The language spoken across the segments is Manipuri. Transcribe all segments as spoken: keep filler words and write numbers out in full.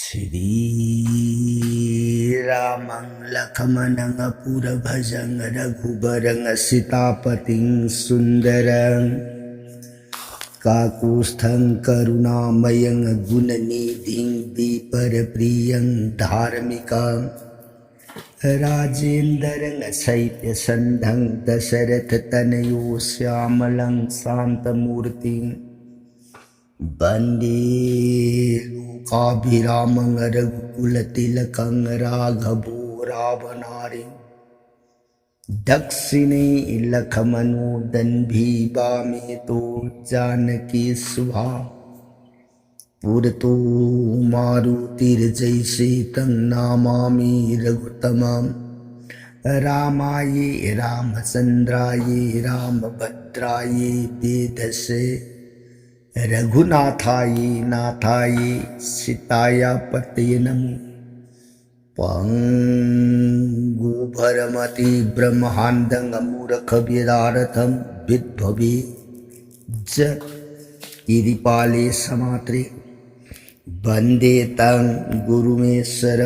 श्रीरामं लक्ष्मणं अपुरभजं रघुवरं सीतापतिं सुन्दरं काकुत्स्थं करुणामयं गुणनिधिं विप्रप्रियं धार्मिकं राजेन्द्रं सैत्यसन्धं दशरथतनयो श्यामलं शान्तमूर्तिं वन्दे लोकाभिरामं रघुकुलतिलकं राघवो रावणारिं दक्षिणे लक्ष्मणो दण्डी वामे तु जानकी शुभा। पुरतो मारुतिर्जयसेतं नमामि रघुत्तमं रामाय रामचन्द्राय रामभद्राय वेधसे रघुनाथाय नाथाय सीताय पतये नमः। पङ्गुभरमति ब्रह्माण्डं मूर्खव्याधारतं विद्भवे च गिरिपाले समात्रे वन्दे तं गुरुमीश्वर।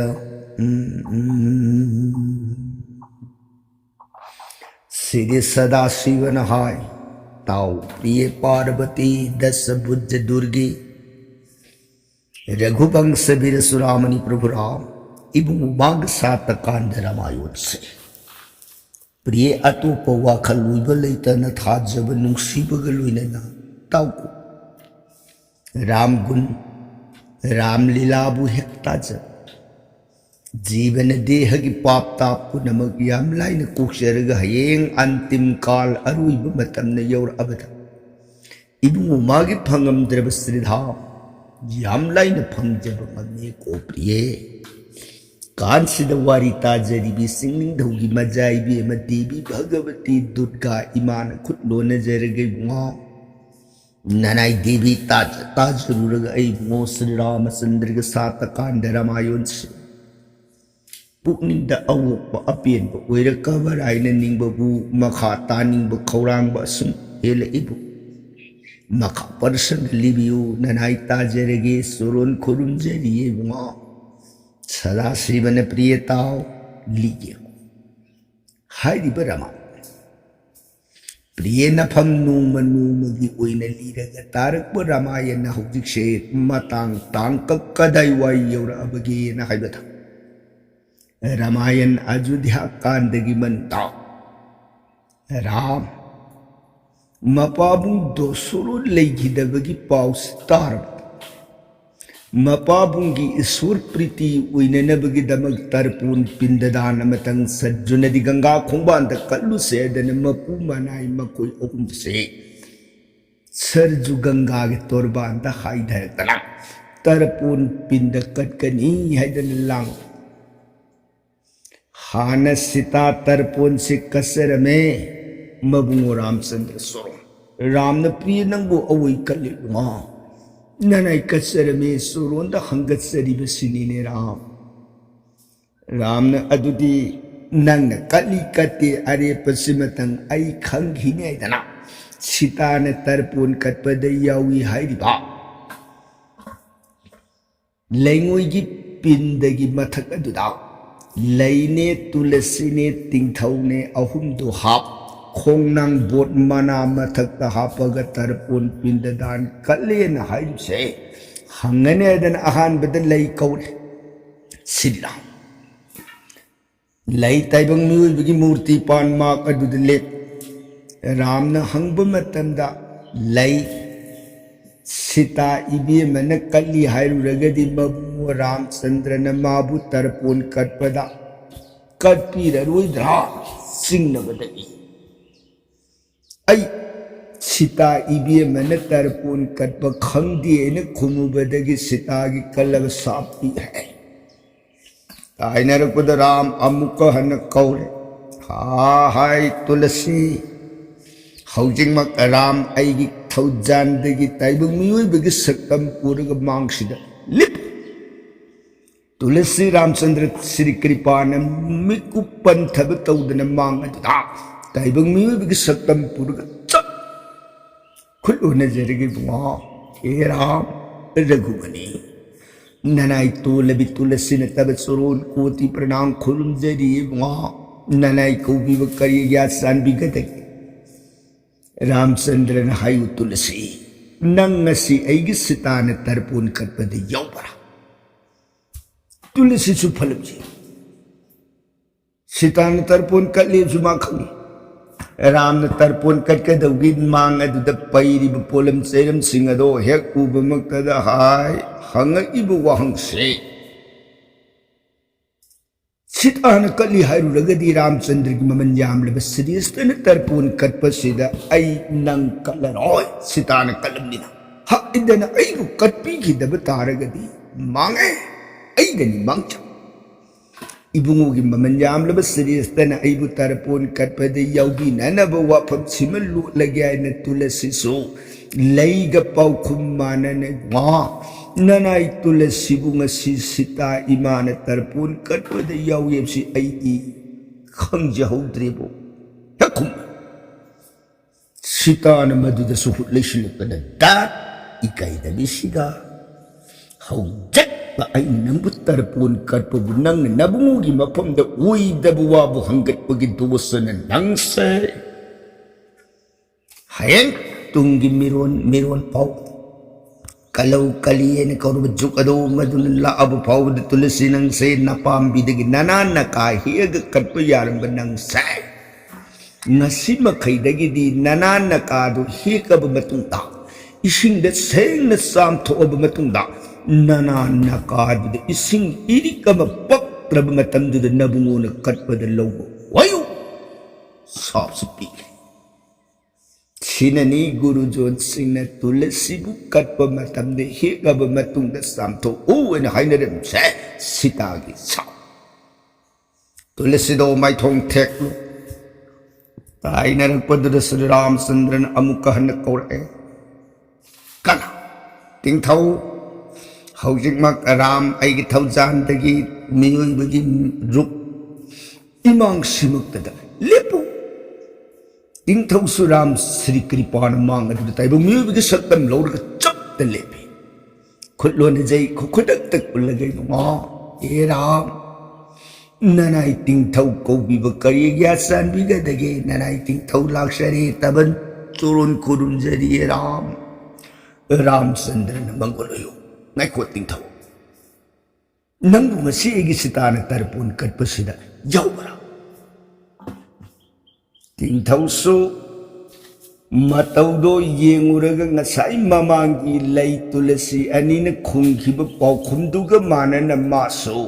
श्री सदाशिवन हाय ताओ प्रिय पार्वती दस भुज दुर्गी रघुवंश वीर सुरामणि प्रभु राम ꯏꯕꯨꯡ ꯃꯥꯒ ꯁꯥꯠꯇ ꯀꯥꯟꯗ ꯔꯥꯃꯥꯌꯣꯟꯁꯦ꯫ ꯄ꯭ꯔꯤꯌꯦ, ꯑꯇꯣꯞꯄ ꯋꯥꯈꯜ ꯑꯣꯏꯕ ꯂꯩꯇꯅ ꯊꯥꯖꯕ ꯅꯨꯡꯁꯤꯕꯒ ꯂꯣꯏꯅꯅ ꯇꯥꯎꯀꯣ꯫ ꯔꯥꯝꯒꯨꯟ, ꯔꯥꯝꯂꯤꯂꯥꯕꯨ ꯍꯦꯛ ꯇꯥꯖ꯫ ꯖꯤꯕꯅ ꯗꯦꯍꯒꯤ ꯄꯥꯞ ꯇꯥꯞ ꯄꯨꯝꯅꯃꯛ ꯌꯥꯝ ꯂꯥꯏꯅ ꯀꯣꯛꯆꯔꯒ ꯍꯌꯦꯡ ꯑꯟꯇꯤꯝ ꯀꯥꯜ ꯑꯔꯣꯏꯕ ꯃꯇꯝꯗ ꯌꯧꯔꯛꯑꯕꯗ ꯏꯕꯨꯡꯉꯣ ꯃꯥꯒꯤ ꯐꯪꯉꯝꯗ꯭ꯔꯕ ꯁ꯭ꯔꯤꯙꯥꯝ ꯌꯥꯝ ꯂꯥꯏꯅ ꯐꯪꯖꯕ ꯉꯝꯃꯤ ꯀꯣ ꯄ꯭ꯔꯤꯌꯦ꯫ ꯀꯥꯟꯁꯤꯗ ꯋꯥꯔꯤ ꯇꯥꯖꯔꯤꯕꯤ ꯆꯤꯡꯅꯤꯡꯊꯧꯒꯤ ꯃꯖꯥ ꯏꯕꯦꯝꯃ ꯗꯦꯕꯤ ꯚꯒꯕꯇꯤ ꯗꯨꯔꯒꯥ ꯏꯃꯥꯅ ꯈꯨꯠ ꯂꯣꯟꯅꯖꯔꯒ ꯏꯕꯨꯡꯉꯣ ꯅꯅꯥꯏ ꯗꯦꯕꯤ ꯇꯥꯖ ꯇꯥꯖꯔꯨꯔꯒ ꯑꯩ ꯏꯕꯨꯡꯉꯣ ꯁ꯭ꯔꯤ ꯔꯥꯃꯆꯟꯗ꯭ꯔꯒ ꯁꯥꯠꯇ ꯀꯥꯟꯗ ꯔꯥꯃꯥꯌꯣꯟꯁꯤ ꯄꯨꯛꯅꯤꯡꯗ ꯑꯋꯣꯛꯄ ꯑꯄꯦꯟꯕ ꯑꯣꯏꯔꯛꯀꯕ ꯔꯥꯏꯅ ꯅꯤꯡꯕꯕꯨ ꯃꯈꯥ ꯇꯥꯅꯤꯡꯕ ꯈꯧꯔꯥꯡꯕ ꯑꯁꯨꯝ ꯍꯦꯜꯂꯛꯏꯕꯨ꯫ ꯃꯈꯥ ꯄꯔꯁꯟꯒ ꯂꯤꯕꯤꯌꯨ, ꯅꯅꯥꯏ ꯇꯥꯖꯔꯒꯦ, ꯆꯨꯔꯣꯟ ꯈꯨꯔꯨꯝꯖꯔꯤꯌꯦ ꯏꯕꯨꯡꯉꯣ꯫ ꯁꯗꯥꯁꯤꯕꯅ ꯄ꯭ꯔꯤꯌꯦ ꯇꯥꯎ, ꯂꯤꯒꯦ꯫ ꯍꯥꯏꯔꯤꯕ ꯔꯃꯥ ꯄ꯭ꯔꯤꯌꯦ ꯅꯐꯝ ꯅꯣꯡꯃ ꯅꯣꯡꯃꯒꯤ ꯑꯣꯏꯅ ꯂꯤꯔꯒ ꯇꯥꯔꯛꯄ ꯔꯥꯃꯥꯌꯟ ꯍꯧꯖꯤꯛꯁꯦ ꯃꯇꯥꯡ ꯇꯥꯡꯀꯛ ꯀꯗꯥꯏꯋꯥꯏ ꯌꯧꯔꯛꯑꯕꯒꯦꯅ ꯍꯥꯏꯕꯗ, ꯔꯥꯃꯥꯌꯟ ꯑꯌꯨꯙ꯭ꯌꯥ ꯀꯥꯟꯗꯒꯤ ꯃꯟꯗ ꯔꯥꯝ ꯃꯄꯥꯕꯨꯡ ꯗꯁꯔꯣꯊ ꯂꯩꯈꯤꯗꯕꯒꯤ ꯄꯥꯎꯁꯤ ꯇꯥꯔꯕ ꯃꯄꯥꯕꯨꯡꯒꯤ ꯏꯁꯣꯔ ꯄ꯭ꯔꯤꯇꯤ ꯑꯣꯏꯅꯅꯕꯒꯤꯗꯃꯛ ꯇꯔꯄꯣꯟ ꯄꯤꯟꯗꯗꯥꯟ ꯑꯃꯇꯪ ꯁꯔꯖꯨꯅꯗꯤ ꯒꯪꯒꯥ ꯈꯣꯡꯕꯥꯟꯗ ꯀꯠꯂꯨꯁꯦ ꯍꯥꯏꯗꯅ ꯃꯄꯨ ꯃꯅꯥꯏ ꯃꯈꯣꯏ ꯑꯍꯨꯝꯁꯦ ꯁꯔꯖꯨ ꯒꯪꯒꯥꯒꯤ ꯇꯣꯔꯕꯥꯟꯗ ꯍꯥꯏꯊꯔꯛꯇꯅ ꯇꯔꯄꯣꯟ ꯄꯤꯟꯗ ꯀꯠꯀꯅꯤ ꯍꯥꯏꯗꯅ ꯂꯥꯡ ꯍꯥꯟꯅ ꯁꯤꯇꯥ ꯇꯔꯄꯣꯟꯁꯤ ꯀꯠꯆꯔꯝꯃꯦ꯫ ꯃꯕꯨꯡꯉꯣ ꯔꯥꯝꯆꯟꯗ꯭ꯔ ꯆꯣꯔꯣꯟ, ꯔꯥꯝꯅ ꯄ꯭ꯔꯤꯌ ꯅꯪꯕꯨ ꯑꯋꯣꯏ ꯀꯠꯂꯤꯕꯉꯣ? ꯅꯅꯥꯏ ꯀꯠꯆꯔꯝꯃꯦ ꯆꯣꯔꯣꯟꯗ ꯍꯪꯒꯠꯆꯔꯤꯕꯁꯤꯅꯤꯅꯦ ꯔꯥꯝ꯫ ꯔꯥꯝꯅ ꯑꯗꯨꯗꯤ ꯅꯪꯅ ꯀꯠꯂꯤ ꯀꯠꯇꯦ ꯑꯔꯦꯞꯄꯁꯤꯃꯇꯪ ꯑꯩ ꯈꯪꯈꯤꯅꯤ ꯍꯥꯏꯗꯅ ꯁꯤꯇꯥꯅ ꯇꯔꯄꯣꯟ ꯀꯠꯄꯗ ꯌꯥꯎꯏ ꯍꯥꯏꯔꯤꯕ ꯂꯩꯉꯣꯏꯒꯤ ꯄꯤꯟꯗꯒꯤ ꯃꯊꯛ ꯑꯗꯨꯗ ꯂꯩꯅꯦ, ꯇꯨꯂꯁꯤꯅꯦ, ꯇꯤꯡꯊꯧꯅꯦ ꯑꯍꯨꯝꯗꯨ ꯍꯥꯞ, ꯈꯣꯡꯅꯥꯡ ꯕꯣꯠ ꯃꯅꯥ ꯃꯊꯛꯇ ꯍꯥꯞꯄꯒ ꯇꯔꯄꯣꯟ ꯄꯤꯟꯗꯗꯥꯟ ꯀꯠꯂꯦꯅ ꯍꯥꯏꯔꯤꯕꯁꯦ ꯍꯪꯉꯅꯤ ꯍꯥꯏꯗꯅ ꯑꯍꯥꯟꯕꯗ ꯂꯩ ꯀꯧꯔꯦ꯫ ꯁꯤꯔꯥꯝ ꯂꯩ ꯇꯥꯏꯕꯪ ꯃꯤꯑꯣꯏꯕꯒꯤ ꯃꯨꯔꯇꯤ ꯄꯥꯟ ꯃꯥꯛ ꯑꯗꯨꯗ ꯂꯦꯞ꯫ ꯔꯥꯝꯅ ꯍꯪꯕ ꯃꯇꯝꯗ ꯂꯩ ꯁꯤꯇꯥ ꯏꯕꯦꯝꯃꯅ ꯀꯠꯂꯤ ꯍꯥꯏꯔꯨꯔꯒꯗꯤ ꯃꯕꯨꯡꯉꯣ ꯔꯥꯝꯆꯟꯗ꯭ꯔꯅ ꯃꯥꯕꯨ ꯇꯔꯄꯣꯟ ꯀꯠꯄꯗ ꯀꯠꯄꯤꯔꯔꯣꯏꯗ꯭ꯔꯥ ꯆꯤꯡꯅꯕꯗꯒꯤ ꯑꯩ ꯁꯤꯇꯥ ꯏꯕꯦꯝꯃꯅ ꯇꯔꯄꯣꯟ ꯀꯠꯄ ꯈꯪꯗꯦ ꯍꯥꯏꯅ ꯈꯨꯝꯃꯨꯕꯗꯒꯤ ꯁꯤꯇꯥꯒꯤ ꯀꯜꯂꯕ ꯁꯥꯞ ꯄꯤꯈ꯭ꯔꯦ꯫ ꯇꯥꯏꯅꯔꯛꯄꯗ ꯔꯥꯝ ꯑꯃꯨꯛꯀ ꯍꯟꯅ ꯀꯧꯔꯦ꯫ ꯍꯥ ꯍꯥꯏ ꯇꯨꯂꯁꯤ, ꯍꯧꯖꯤꯛꯃꯛ ꯔꯥꯝ ꯑꯩꯒꯤ ꯊꯧꯖꯥꯟꯗꯒꯤ ꯇꯥꯏꯕꯪ ꯃꯤꯑꯣꯏꯕꯒꯤ ꯁꯛꯇꯝ ꯄꯨꯔꯒ ꯃꯥꯡꯁꯤꯗ ꯂꯤꯞ꯫ ꯇꯨꯂꯁꯤ ꯔꯥꯝꯆꯟꯗ꯭ꯔ ꯁ꯭ꯔꯤ ꯀ꯭ꯔꯤꯄꯥꯅ ꯃꯤꯀꯨꯞ ꯄꯟꯊꯕ ꯇꯧꯗꯅ ꯃꯥꯡ ꯑꯗꯨꯗ ꯇꯥꯏꯕꯪ ꯃꯤꯑꯣꯏꯕꯒꯤ ꯁꯛꯇꯝ ꯄꯨꯔꯒ ꯆꯞ ꯈꯨꯠ ꯎꯅꯖꯔꯒꯦ ꯏꯕꯨꯡꯉꯣ꯫ ꯍꯦ ꯔꯥꯝ, ꯔꯘꯨꯃꯅꯤ, ꯅꯅꯥꯏ ꯇꯣꯜꯂꯕꯤ ꯇꯨꯂꯁꯤ ꯅꯠꯇꯕ ꯆꯣꯔꯣꯟ ꯀꯣꯇꯤ ꯄ꯭ꯔꯅꯥꯝ ꯈꯨꯔꯨꯝꯖꯔꯤ ꯏꯕꯨꯡꯉꯣ꯫ ꯅꯅꯥꯏ ꯀꯧꯕꯤꯕ ꯀꯔꯤꯒꯤ ꯆꯥꯟꯕꯤꯒꯗꯒꯦ? ꯔꯥꯝꯆꯟꯗ꯭ꯔꯅ ꯍꯥꯏꯌꯨ ꯇꯨꯂꯁꯤ, ꯅꯪ ꯉꯁꯤ ꯑꯩꯒꯤ ꯁꯤꯇꯥꯅ ꯇꯔꯄꯣꯟ ꯀꯠꯄꯗ ꯌꯥꯎꯕ꯭ꯔꯥ? ꯇꯨꯂꯁꯤꯁꯨ ꯐꯂꯝꯁꯤ ꯁꯤꯇꯥꯅ ꯇꯔꯄꯣꯟ ꯀꯠꯂꯦꯁꯨ ꯃꯥ ꯈꯪꯉꯤ꯫ ꯔꯥꯝꯅ ꯇꯔꯄꯣꯟ ꯀꯠꯀꯗꯧꯒꯤ ꯃꯥꯡ ꯑꯗꯨꯗ ꯄꯩꯔꯤꯕ ꯄꯣꯠꯂꯝ ꯆꯩꯔꯝꯁꯤꯡ ꯑꯗꯣ ꯍꯦꯛ ꯎꯕꯃꯛꯇꯗ ꯍꯥꯏ, ꯍꯪꯉꯛꯏꯕ ꯋꯥꯍꯪꯁꯦ, ꯁꯤꯇꯥꯅ ꯀꯠꯂꯤ ꯍꯥꯏꯔꯨꯔꯒꯗꯤ ꯔꯥꯝꯆꯟꯗ꯭ꯔꯒꯤ ꯃꯃꯜ ꯌꯥꯝꯂꯕ ꯁꯤꯔꯤꯁꯇꯅ ꯇꯔꯄꯣꯟ ꯀꯠꯄꯁꯤꯗ ꯑꯩ ꯅꯪ ꯀꯠꯂꯔꯣꯏ, ꯁꯤꯇꯥꯅ ꯀꯠꯂꯝꯅꯤꯅ꯫ ꯍꯥꯏꯗꯅ ꯑꯩꯕꯨ ꯀꯠꯄꯤꯈꯤꯗꯕ ꯇꯥꯔꯒꯗꯤ ꯃꯥꯡꯉꯦ, ꯑꯩꯗꯅꯤ ꯃꯥꯡꯖꯕ꯫ ꯏꯕꯨꯡꯉꯣꯒꯤ ꯃꯃꯜ ꯌꯥꯝꯂꯕ ꯁꯤꯔꯤꯁꯇꯅ ꯑꯩꯕꯨ ꯇꯔꯄꯣꯟ ꯀꯠꯄꯗ ꯌꯥꯎꯕꯤꯅꯅꯕ ꯋꯥꯐꯝꯁꯤꯃ ꯂꯣꯠꯂꯒꯦ ꯍꯥꯏꯅ ꯇꯨꯂꯁꯤꯁꯨ ꯂꯩꯒ ꯄꯥꯎꯈꯨꯝ ꯃꯥꯟꯅꯅ ꯋꯥ ꯅꯅꯥꯏ ꯇꯨꯂꯁꯤꯕꯨ ꯉꯁꯤ ꯁꯤꯇꯥ ꯏꯃꯥꯅ ꯇꯔꯄꯣꯟ ꯀꯠꯄꯗ ꯌꯥꯎꯏ ꯍꯥꯏꯕꯁꯤ ꯑꯩꯗꯤ ꯈꯪꯖꯍꯧꯗ꯭ꯔꯦꯕꯨ꯫ ꯍꯦꯛ ꯈꯨꯝ꯫ ꯁꯤꯇꯥꯅ ꯃꯗꯨꯗꯁꯨ ꯍꯨꯠ ꯂꯩꯁꯤꯜꯂꯛꯇꯅ, "ꯗꯥꯠ, ꯏꯀꯥꯏꯗꯕꯤꯁꯤꯒ! ꯍꯧꯖꯤꯛꯇ ꯑꯩꯅ ꯅꯪꯕꯨ ꯇꯔꯄꯣꯟ ꯀꯠꯄꯕꯨ ꯅꯪꯅ ꯅꯕꯨꯡꯒꯤ ꯃꯐꯝꯗ ꯑꯣꯏꯗꯕ ꯋꯥꯕꯨ ꯍꯪꯒꯠꯄꯒꯤ ꯗꯣꯁꯅ ꯅꯪꯁꯦ ꯍꯌꯦꯡ ꯇꯨꯡꯒꯤ ꯃꯤꯔꯣꯟ, ꯃꯤꯔꯣꯟ ꯐꯥꯎ ꯀꯂꯧ ꯀꯂꯤ ꯍꯥꯏꯅ ꯀꯧꯔꯕ ꯖꯨꯛ ꯑꯗꯨ ꯃꯗꯨꯅ ꯂꯥꯛꯑꯕ ꯐꯥꯎꯕꯗ ꯇꯨꯂꯁꯤ ꯅꯪꯁꯦ ꯅꯄꯥꯝꯕꯤꯗꯒꯤ ꯅꯅꯥ ꯅꯀꯥ ꯍꯦꯛꯑꯒ ꯀꯠꯄ ꯌꯥꯔꯝꯕ ꯅꯪꯁꯦ ꯉꯁꯤ ꯃꯈꯩꯗꯒꯤꯗꯤ ꯅꯅꯥ ꯅꯀꯥꯗꯨ ꯍꯦꯛꯑꯕ ꯃꯇꯨꯡꯗ, ꯏꯁꯤꯡꯗ ꯁꯦꯡꯅ ꯆꯥꯝꯊꯣꯛꯑꯕ ꯃꯇꯨꯡꯗ, ꯅꯅꯥ ꯅꯀꯥꯗꯨꯗ ꯏꯁꯤꯡ ꯏꯔꯤꯛ ꯑꯃ ꯄꯛꯇ꯭ꯔꯕ ꯃꯇꯝꯗꯨꯗ ꯅꯕꯨꯡꯉꯣꯅ ꯀꯠꯄꯗ ꯂꯧꯕ ꯑꯣꯏꯌꯨ" ꯁꯥꯞꯁꯨ ꯄꯤꯈ꯭ꯔꯦ꯫ ꯁꯤꯅꯅꯤ ꯒꯨꯔꯨꯖꯣꯟꯁꯤꯡꯅ ꯇꯨꯂꯁꯤꯕꯨ ꯀꯠꯄ ꯃꯇꯝꯗ ꯍꯦꯛꯂꯕ ꯃꯇꯨꯡꯗ ꯆꯥꯝꯊꯣꯛꯎ ꯍꯥꯏꯅ ꯍꯥꯏꯅꯔꯝꯁꯦ꯫ ꯁꯤꯇꯥꯒꯤ ꯁꯥꯎ꯫ ꯇꯨꯂꯁꯤꯗꯣ ꯃꯥꯏꯊꯣꯡ ꯊꯦꯛꯂꯨ꯫ ꯇꯥꯏꯅꯔꯛꯄꯗꯨꯗ ꯁ꯭ꯔꯤ ꯔꯥꯃꯆꯟꯗ꯭ꯔꯅ ꯑꯃꯨꯛꯀ ꯍꯟꯅ ꯀꯧꯔꯛꯑꯦ, "ꯀꯅꯥ? ꯇꯤꯡꯊꯧ, ꯍꯧꯖꯤꯛꯃꯛ ꯔꯥꯝ ꯑꯩꯒꯤ ꯊꯧꯖꯥꯟꯗꯒꯤ ꯃꯤꯑꯣꯏꯕꯒꯤ ꯔꯨꯞ ꯏꯃꯥꯡꯁꯤꯃꯛꯇꯗ ꯂꯦꯞꯄꯨ꯫ ꯇꯤꯡꯊꯧꯁꯨ ꯔꯥꯝ ꯁ꯭ꯔꯤ ꯀ꯭ꯔꯤꯄꯥꯅ ꯃꯥꯡ ꯑꯗꯨꯗ ꯇꯥꯏꯕꯪ ꯃꯤꯑꯣꯏꯕꯒꯤ ꯁꯛꯇꯝ ꯂꯧꯔꯒ ꯆꯞꯇ ꯂꯦꯞꯄꯤ꯫ ꯈꯨꯠꯂꯣꯟ ꯏꯖꯩ ꯈꯨꯗꯛꯇ ꯀꯨꯜꯂꯒ, "ꯏꯕꯨꯡꯉꯣ, ꯑꯦ ꯔꯥꯝ, ꯅꯅꯥꯏ ꯇꯤꯡꯊꯧ ꯀꯧꯕꯤꯕ ꯀꯔꯤꯒꯤ ꯆꯥꯟꯕꯤꯒꯗꯒꯦ? ꯅꯅꯥꯏ ꯇꯤꯡꯊꯧ ꯂꯥꯛꯆꯔꯦ, ꯇꯕꯟ ꯆꯣꯔꯣꯟ ꯈꯨꯔꯨꯝꯖꯔꯤ, ꯑꯦ ꯔꯥꯝ, ꯔꯥꯝꯆꯟꯗ꯭ꯔꯅ ꯃꯪꯒꯣꯜ ꯑꯣꯏꯌꯨ꯫ ꯉꯥꯏꯈꯣ ꯇꯤꯡꯊꯧ, ꯅꯪꯕꯨ ꯉꯁꯤ ꯑꯩꯒꯤ ꯁꯤꯇꯥꯅ ꯇꯔꯄꯣꯟ ꯀꯠꯄꯁꯤꯗ ꯌꯥꯎꯕ꯭ꯔꯥ?" ꯇꯤꯡꯊꯧꯁꯨ ꯃꯇꯧꯗꯣ ꯌꯦꯡꯉꯨꯔꯒ ꯉꯁꯥꯏ ꯃꯃꯥꯡꯒꯤ ꯂꯩ ꯇꯨꯂꯁꯤ ꯑꯅꯤꯅ ꯈꯨꯝꯈꯤꯕ ꯄꯥꯎꯈꯨꯝꯗꯨꯒ ꯃꯥꯟꯅꯅ ꯃꯥꯁꯨ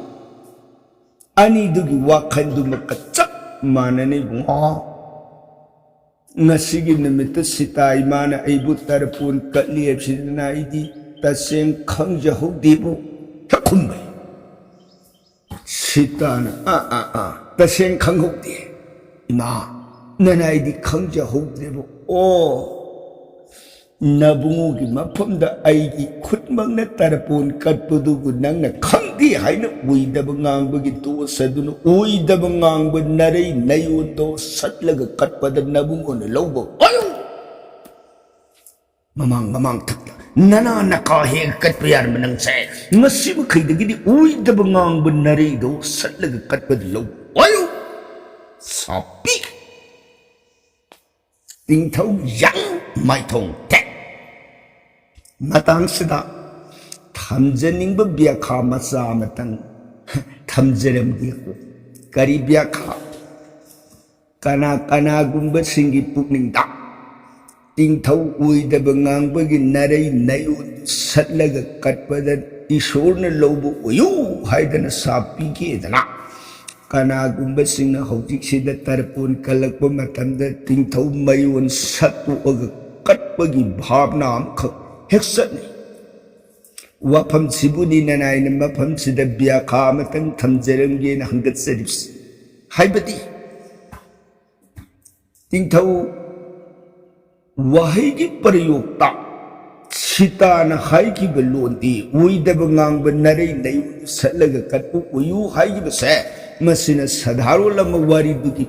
ꯑꯅꯤꯗꯨꯒꯤ ꯋꯥꯈꯜꯗꯨꯃꯛꯀ ꯆꯞ ꯃꯥꯟꯅꯅ, "ꯏꯕꯨꯡꯉꯣ, ꯉꯁꯤꯒꯤ ꯅꯨꯃꯤꯠꯇ ꯁꯤꯇꯥ ꯏꯃꯥꯅ ꯑꯩꯕꯨ ꯇꯔꯄꯣꯟ ꯀꯠꯂꯤ ꯍꯥꯏꯕꯁꯤꯗꯅ ꯑꯩꯗꯤ ꯇꯁꯦꯡ ꯈꯪꯖꯍꯧꯗꯦꯕꯨ" ꯍꯦꯛ ꯈꯨꯝꯕ꯫ ꯁꯤꯇꯥꯅ, "ꯑꯥ, ꯑꯥ, ꯑꯥ, ꯇꯁꯦꯡ ꯈꯪꯍꯧꯗꯦ꯫ ꯏꯃꯥ, ꯅꯅꯥꯏꯗꯤ ꯈꯪꯖꯍꯧꯗ꯭ꯔꯦꯕ꯫ ꯑꯣ, ꯅꯕꯨꯡꯉꯣꯒꯤ ꯃꯐꯝꯗ ꯑꯩꯒꯤ ꯈꯨꯠꯃꯛꯅ ꯇꯔꯄꯣꯟ ꯀꯠꯄꯗꯨꯕꯨ ꯅꯪꯅ ꯈꯪꯗꯦ ꯍꯥꯏꯅ ꯑꯣꯏꯗꯕ ꯉꯥꯡꯕꯒꯤ ꯗꯣꯁ ꯑꯗꯨꯅ ꯑꯣꯏꯗꯕ ꯉꯥꯡꯕ ꯅꯔꯩ ꯅꯌꯣꯟꯗꯣ ꯁꯠꯂꯒ ꯀꯠꯄꯗ ꯅꯕꯨꯡꯉꯣꯅ ꯂꯧꯕ ꯑꯣꯏꯌꯨ!" ꯃꯃꯥꯡ ꯃꯃꯥꯡ ꯊꯛꯇ ꯅꯅꯥ ꯅꯀꯥ ꯍꯦꯛ ꯀꯠꯄ ꯌꯥꯔꯝꯕ ꯅꯪꯁꯦ, ꯉꯁꯤ ꯃꯈꯩꯗꯒꯤꯗꯤ ꯑꯣꯏꯗꯕ ꯉꯥꯡꯕ ꯅꯔꯩꯗꯣ ꯁꯠꯂꯒ ꯀꯠꯄꯗ ꯂꯧ꯫ ꯋꯥꯌꯨ! ꯁꯥꯄꯤ! ꯇꯤꯡꯊꯧ ꯌꯥꯡ ꯃꯥꯏꯊꯣꯡ ꯇꯦꯛ! ꯃꯇꯥꯡꯁꯤꯗ ꯊꯝꯖꯅꯤꯡꯕ ꯕ꯭ꯌꯥꯈꯥ ꯃꯆꯥ ꯑꯃꯇꯪ ꯊꯝꯖꯔꯝꯒꯦ꯫ ꯀꯔꯤ ꯕ꯭ꯌꯥꯈꯥ? ꯀꯅꯥ ꯀꯅꯥꯒꯨꯝꯕꯁꯤꯡꯒꯤ ꯄꯨꯛꯅꯤꯡꯗ ꯇꯤꯡꯊꯧ ꯑꯣꯏꯗꯕ ꯉꯥꯡꯕꯒꯤ ꯅꯔꯩ ꯅꯌꯣꯟꯗꯨ ꯁꯠꯂꯒ ꯀꯠꯄꯗ ꯏꯁꯣꯔꯅ ꯂꯧꯕ ꯑꯣꯏꯌꯨ ꯍꯥꯏꯗꯅ ꯁꯥꯞ ꯄꯤꯒꯦꯗꯅ ꯀꯅꯥꯒꯨꯝꯕꯁꯤꯡꯅ ꯍꯧꯖꯤꯛꯁꯤꯗ ꯇꯔꯄꯣꯟ ꯀꯜꯂꯛꯄ ꯃꯇꯝꯗ ꯇꯤꯡꯊꯧ ꯃꯌꯣꯟ ꯁꯠꯇꯣꯛꯑꯒ ꯀꯠꯄꯒꯤ ꯚꯥꯕꯅ ꯑꯃꯈꯛ ꯍꯦꯛ ꯆꯠꯅꯩ꯫ ꯋꯥꯐꯝꯁꯤꯕꯨꯅꯤ ꯅꯅꯥꯏꯅ ꯃꯐꯝꯁꯤꯗ ꯕ꯭ꯌꯥꯈꯥ ꯑꯃꯇꯪ ꯊꯝꯖꯔꯝꯒꯦꯅ ꯍꯪꯒꯠꯆꯔꯤꯕꯁꯤ꯫ ꯍꯥꯏꯕꯗꯤ ꯇꯤꯡꯊꯧ ꯋꯥꯍꯩꯒꯤ ꯄ꯭ꯔꯌꯣꯛꯇ ꯁꯤꯇꯥꯅ ꯍꯥꯏꯈꯤꯕ ꯂꯣꯟꯗꯤ ꯑꯣꯏꯗꯕ ꯉꯥꯡꯕ ꯅꯔꯩ ꯅꯌꯨ ꯁꯠꯂꯒ ꯀꯠꯄ ꯑꯣꯏꯌꯨ ꯍꯥꯏꯈꯤꯕꯁꯦ, ꯃꯁꯤꯅ ꯁꯥꯙꯥꯔꯣꯟ ꯑꯃ ꯋꯥꯔꯤꯗꯨꯒꯤ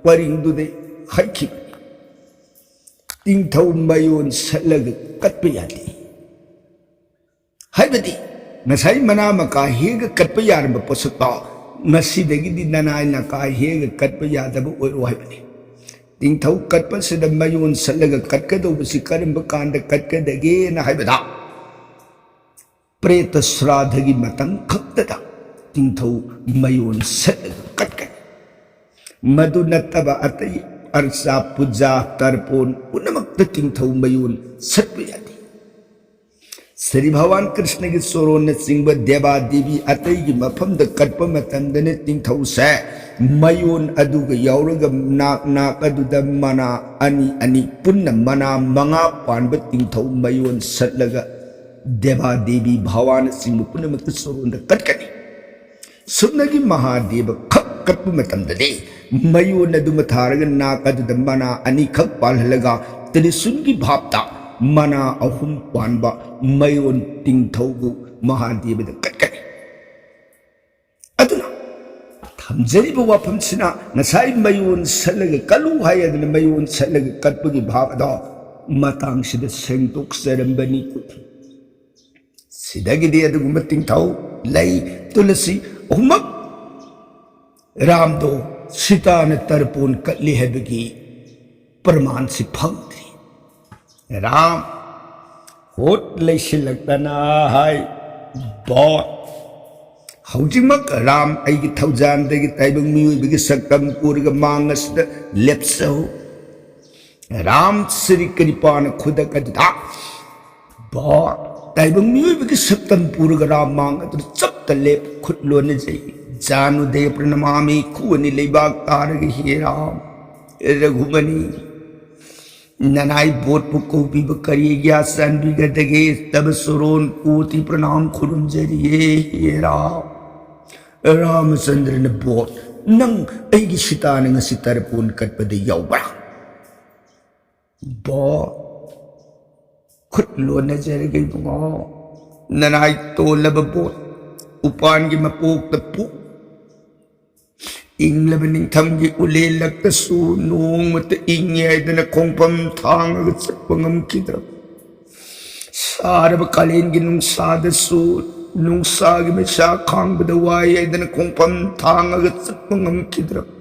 ꯄꯔꯤꯡꯗꯨꯗ ꯍꯥꯏꯈꯤꯕꯅꯤ꯫ ꯇꯤꯡꯊꯧ ꯃꯌꯣꯟ ꯁꯠꯂꯒ ꯀꯠꯄ ꯌꯥꯗꯦ꯫ ꯍꯥꯏꯕꯗꯤ ꯉꯁꯥꯏ ꯃꯅꯥ ꯃꯀꯥ ꯍꯦꯛꯑꯒ ꯀꯠꯄ ꯌꯥꯔꯝꯕ ꯄꯣꯠꯁꯛꯇꯣ ꯉꯁꯤꯗꯒꯤꯗꯤ ꯅꯅꯥꯏ ꯅꯀꯥ ꯍꯦꯛꯑꯒ ꯀꯠꯄ ꯌꯥꯗꯕ ꯑꯣꯏꯔꯣ ꯍꯥꯏꯕꯅꯤ꯫ ꯇꯤꯡꯊꯧ ꯀꯠꯄꯁꯤꯗ ꯃꯌꯣꯟ ꯁꯠꯂꯒ ꯀꯠꯀꯗꯧꯕꯁꯤ ꯀꯔꯝꯕ ꯀꯥꯟꯗ ꯀꯠꯀꯗꯒꯦꯅ ꯍꯥꯏꯕꯗ, ꯄ꯭ꯔꯦꯇ ꯁ꯭ꯔꯥꯙꯒꯤ ꯃꯇꯝ ꯈꯛꯇꯗ ꯇꯤꯡꯊꯧ ꯃꯌꯣꯟ ꯁꯠꯂꯒ ꯀꯠꯀꯅꯤ꯫ ꯃꯗꯨ ꯅꯠꯇꯕ ꯑꯇꯩ ꯑꯔꯆꯥ, ꯄꯨꯖꯥ, ꯇꯔꯄꯣꯟ ꯄꯨꯝꯅꯃꯛꯇ ꯇꯤꯡꯊꯧ ꯃꯌꯣꯟ ꯁꯠꯄ ꯌꯥꯗꯦ꯫ ꯁ꯭ꯔꯤ ꯚꯒꯋꯥꯟ ꯀ꯭ꯔꯤꯁꯅꯒꯤ ꯆꯣꯔꯣꯟꯅꯆꯤꯡꯕ ꯗꯦꯕꯥ ꯗꯦꯕꯤ ꯑꯇꯩꯒꯤ ꯃꯐꯝꯗ ꯀꯠꯄ ꯃꯇꯝꯗꯅ ꯇꯤꯡꯊꯧꯁꯦ ꯃꯌꯣꯟ ꯑꯗꯨꯒ ꯌꯥꯎꯔꯒ ꯅꯥꯛ ꯅꯥꯛ ꯑꯗꯨꯗ ꯃꯅꯥ ꯑꯅꯤ ꯑꯅꯤ, ꯄꯨꯟꯅ ꯃꯅꯥ ꯃꯉꯥ ꯄꯥꯟꯕ ꯇꯤꯡꯊꯧ ꯃꯌꯣꯟ ꯁꯠꯂꯒ ꯗꯦꯕꯥ ꯗꯦꯕꯤ ꯚꯒꯋꯥꯟꯅꯆꯤꯡꯕ ꯄꯨꯝꯅꯃꯛꯇ ꯆꯣꯔꯣꯟꯗ ꯀꯠꯀꯅꯤ꯫ ꯁꯨꯞꯅꯒꯤ ꯃꯍꯥꯗꯦꯕ ꯈꯛ ꯀꯠꯄ ꯃꯇꯝꯗꯗꯤ ꯃꯌꯣꯟ ꯑꯗꯨꯃ ꯊꯥꯔꯒ ꯅꯥꯛ ꯑꯗꯨꯗ ꯃꯅꯥ ꯑꯅꯤꯈꯛ ꯄꯥꯜꯍꯜꯂꯒ ꯇ꯭ꯔꯤꯁꯨꯟꯒꯤ ꯚꯥꯞꯇ ꯃꯅꯥ ꯑꯍꯨꯝ ꯄꯥꯟꯕ ꯃꯌꯣꯟ ꯇꯤꯡꯊꯧꯕꯨ ꯃꯍꯥꯗꯦꯕꯗ ꯀꯠꯀꯅꯤ꯫ ꯑꯗꯨꯅ ꯊꯝꯖꯔꯤꯕ ꯋꯥꯐꯝꯁꯤꯅ ꯉꯁꯥꯏ ꯃꯌꯣꯟ ꯁꯠꯂꯒ ꯀꯠꯂꯨ ꯍꯥꯏꯗꯅ ꯃꯌꯣꯟ ꯁꯠꯂꯒ ꯀꯠꯄꯒꯤ ꯚꯥꯞ ꯑꯗꯣ ꯃꯇꯥꯡꯁꯤꯗ ꯁꯦꯡꯗꯣꯛꯆꯔꯝꯕꯅꯤ꯫ ꯁꯤꯗꯒꯤꯗꯤ ꯑꯗꯨꯒꯨꯝꯕ ꯇꯤꯡꯊꯧ ꯂꯩ꯫ ꯇꯨꯂꯁꯤ ꯑꯍꯨꯝꯃꯛ ꯔꯥꯝꯗꯣ ꯁꯤꯇꯥꯅ ꯇꯔꯄꯣꯟ ꯀꯠꯂꯤ ꯍꯥꯏꯕꯒꯤ ꯄ꯭ꯔꯃꯥꯟꯁꯤ ꯐꯪꯗ꯭ꯔꯤ꯫ ꯔꯥꯝ ꯍꯣꯠ ꯂꯩꯁꯤꯜꯂꯛꯇꯅ ꯍꯥꯏ, "ꯕꯣ, ꯍꯧꯖꯤꯛꯃꯛ ꯔꯥꯝ ꯑꯩꯒꯤ ꯊꯧꯖꯥꯟꯗꯒꯤ ꯇꯥꯏꯕꯪ ꯃꯤꯑꯣꯏꯕꯒꯤ ꯁꯛꯇꯝ ꯄꯨꯔꯒ ꯃꯥꯡ ꯑꯁꯤꯗ ꯂꯦꯞꯆꯧ"꯫ ꯔꯥꯝ ꯁ꯭ꯔꯤ ꯀ꯭ꯔꯤꯄꯥꯅ ꯈꯨꯗꯛ ꯑꯗꯨꯗ ꯕꯣ, ꯇꯥꯏꯕꯪ ꯃꯤꯑꯣꯏꯕꯒꯤ ꯁꯛꯇꯝ ꯄꯨꯔꯒ ꯔꯥꯝ ꯃꯥꯡ ꯑꯗꯨꯗ ꯆꯞꯇ ꯂꯦꯞ, ꯈꯨꯠ ꯂꯣꯟꯅꯖꯩ꯫ "ꯖꯥꯅꯨꯗꯦ ꯄ꯭ꯔꯅꯃꯥꯃꯤ", ꯈꯨꯑꯅꯤ ꯂꯩꯕꯥꯛ ꯇꯥꯔꯒ, "ꯍꯦ ꯔꯥꯝ, ꯍꯦ ꯔꯘꯨꯃꯅꯤ, ꯅꯅꯥꯏ ꯕꯣꯠꯄꯨ ꯀꯧꯕꯤꯕ ꯀꯔꯤꯒꯤ ꯆꯥꯟꯕꯤꯒꯗꯒꯦ? ꯇꯕ ꯁꯣꯔꯣꯟ ꯀꯣꯇꯤ ꯄ꯭ꯔꯅꯥꯝ ꯈꯨꯔꯨꯝꯖꯔꯤꯌꯦ, ꯍꯦ ꯔꯥꯝ"꯫ ꯔꯥꯃꯆꯟꯗ꯭ꯔꯅ ꯕꯣꯠ, "ꯅꯪ ꯑꯩꯒꯤ ꯁꯤꯇꯥꯅ ꯉꯁꯤ ꯇꯔꯄꯣꯟ ꯀꯠꯄꯗ ꯌꯥꯎꯕ꯭ꯔꯥ?" ꯕꯣ, ꯈꯨꯠ ꯂꯣꯟꯅꯖꯔꯒꯦ ꯏꯕꯨꯡꯉꯣ꯫ ꯅꯅꯥꯏ ꯇꯣꯜꯂꯕ ꯕꯣꯠ, ꯎꯄꯥꯟꯒꯤ ꯃꯄꯣꯛꯇ ꯄꯨ-, ꯏꯪꯂꯕ ꯅꯤꯡꯊꯝꯒꯤ ꯎꯂꯦꯜꯂꯛꯇꯁꯨ ꯅꯣꯡꯃꯇ ꯏꯪꯉꯦ ꯍꯥꯏꯗꯅ ꯈꯣꯡꯐꯝ ꯊꯥꯡꯉꯒ ꯆꯠꯄ ꯉꯝꯈꯤꯗ꯭ꯔꯕ, ꯁꯥꯔꯕ ꯀꯥꯂꯦꯟꯒꯤ ꯅꯨꯡꯁꯥꯗꯁꯨ ꯅꯨꯡꯁꯥꯒꯤ ꯃꯩꯁꯥ ꯈꯥꯡꯕꯗ ꯋꯥꯏ ꯍꯥꯏꯗꯅ ꯈꯣꯡꯐꯝ ꯊꯥꯡꯉꯒ ꯆꯠꯄ ꯉꯝꯈꯤꯗ꯭ꯔꯕ,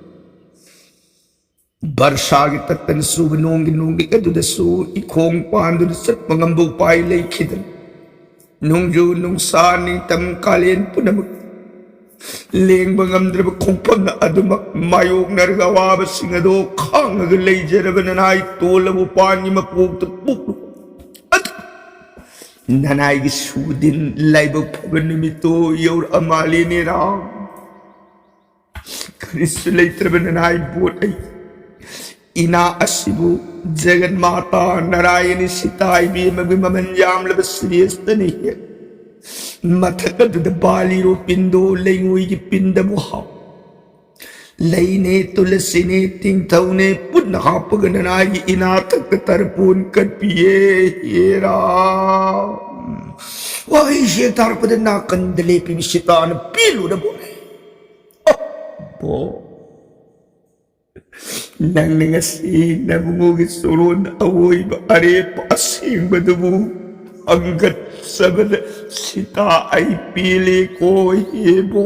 ꯕꯔꯁꯥꯒꯤ ꯇꯠꯇꯅ ꯆꯨꯕ ꯅꯣꯡꯒꯤ ꯅꯣꯡꯂꯤꯛ ꯑꯗꯨꯗꯁꯨ ꯏꯈꯣꯡ ꯄꯥꯟꯗꯨꯅ ꯆꯠꯄ ꯉꯝꯕ ꯎꯄꯥꯏ ꯂꯩꯈꯤꯗꯅ, ꯅꯣꯡꯖꯨ ꯅꯨꯡꯁꯥ ꯅꯤꯡꯊꯝ ꯀꯥꯂꯦꯟ ꯄꯨꯝꯅꯃꯛ ꯂꯦꯡꯕ ꯉꯝꯗ꯭ꯔꯕ ꯈꯣꯡꯐꯝ ꯑꯗꯨꯃꯛ ꯃꯥꯌꯣꯛꯅꯔꯒ ꯑꯋꯥꯕꯁꯤꯡ ꯑꯗꯣ ꯈꯥꯡꯉꯒ ꯂꯩꯖꯔꯕ ꯅꯅꯥꯏ ꯇꯣꯜꯂꯕ ꯎꯄꯥꯟꯒꯤ ꯃꯀꯣꯛꯇ ꯄꯣꯛꯂꯨ ꯑꯗꯨ ꯅꯅꯥꯏꯒꯤ ꯁꯨꯗꯤꯟ ꯂꯥꯏꯕꯛ ꯐꯕ ꯅꯨꯃꯤꯠꯇꯣ ꯌꯧꯔꯛꯑ ꯃꯥꯜꯂꯦꯅꯦ ꯔꯥꯝ꯫ ꯀꯔꯤꯁꯨ ꯂꯩꯇ꯭ꯔꯕ ꯅꯅꯥꯏ ꯕꯣꯠ ꯑꯩ ꯏꯅꯥ ꯑꯁꯤꯕꯨ ꯖꯒꯟ ꯃꯥꯇꯥ ꯅꯔꯥꯌꯅꯤ ꯁꯤꯇꯥ ꯏꯕꯦꯝꯃꯒꯤ ꯃꯃꯜ ꯌꯥꯝꯂꯕ ꯁꯤꯔꯦꯁꯇꯅ ꯍꯦꯛ ꯃꯊꯛ ꯑꯗꯨꯗ ꯕꯥꯂꯤꯔꯣ ꯄꯤꯟꯗꯣ ꯂꯩꯉꯣꯏꯒꯤ ꯄꯤꯟꯗꯕꯨ ꯍꯥꯞ ꯂꯩꯅꯦ ꯇꯨꯂꯁꯤꯅꯦ ꯇꯤꯡꯊꯧꯅꯦ ꯄꯨꯟꯅ ꯍꯥꯞꯄꯒ ꯅꯅꯥꯏꯒꯤ ꯏꯅꯥꯊꯛꯇ ꯇꯔꯄꯣꯟ ꯀꯠꯄꯤꯌꯦ ꯍꯦꯔꯥ꯫ ꯋꯥꯍꯩꯁꯦ ꯇꯥꯔꯛꯄꯗ ꯅꯥꯀꯟꯗ ꯂꯦꯞꯄꯤꯕ ꯁꯤꯇꯥꯅ ꯄꯦꯜꯂꯨꯔꯕꯣꯅꯦ꯫ ꯑꯣ ꯕꯣ, ꯅꯪꯅ ꯉꯁꯤ ꯅꯕꯨꯡꯉꯣꯒꯤ ꯆꯣꯔꯣꯟ ꯑꯋꯣꯏꯕ ꯑꯔꯦꯞꯄ ꯑꯁꯦꯡꯕꯗꯨꯕꯨ ꯍꯪꯒꯠꯆꯕꯗ ꯁꯤꯇꯥ ꯑꯩ ꯄꯦꯜꯂꯦꯀꯣ ꯍꯦꯕꯣ꯫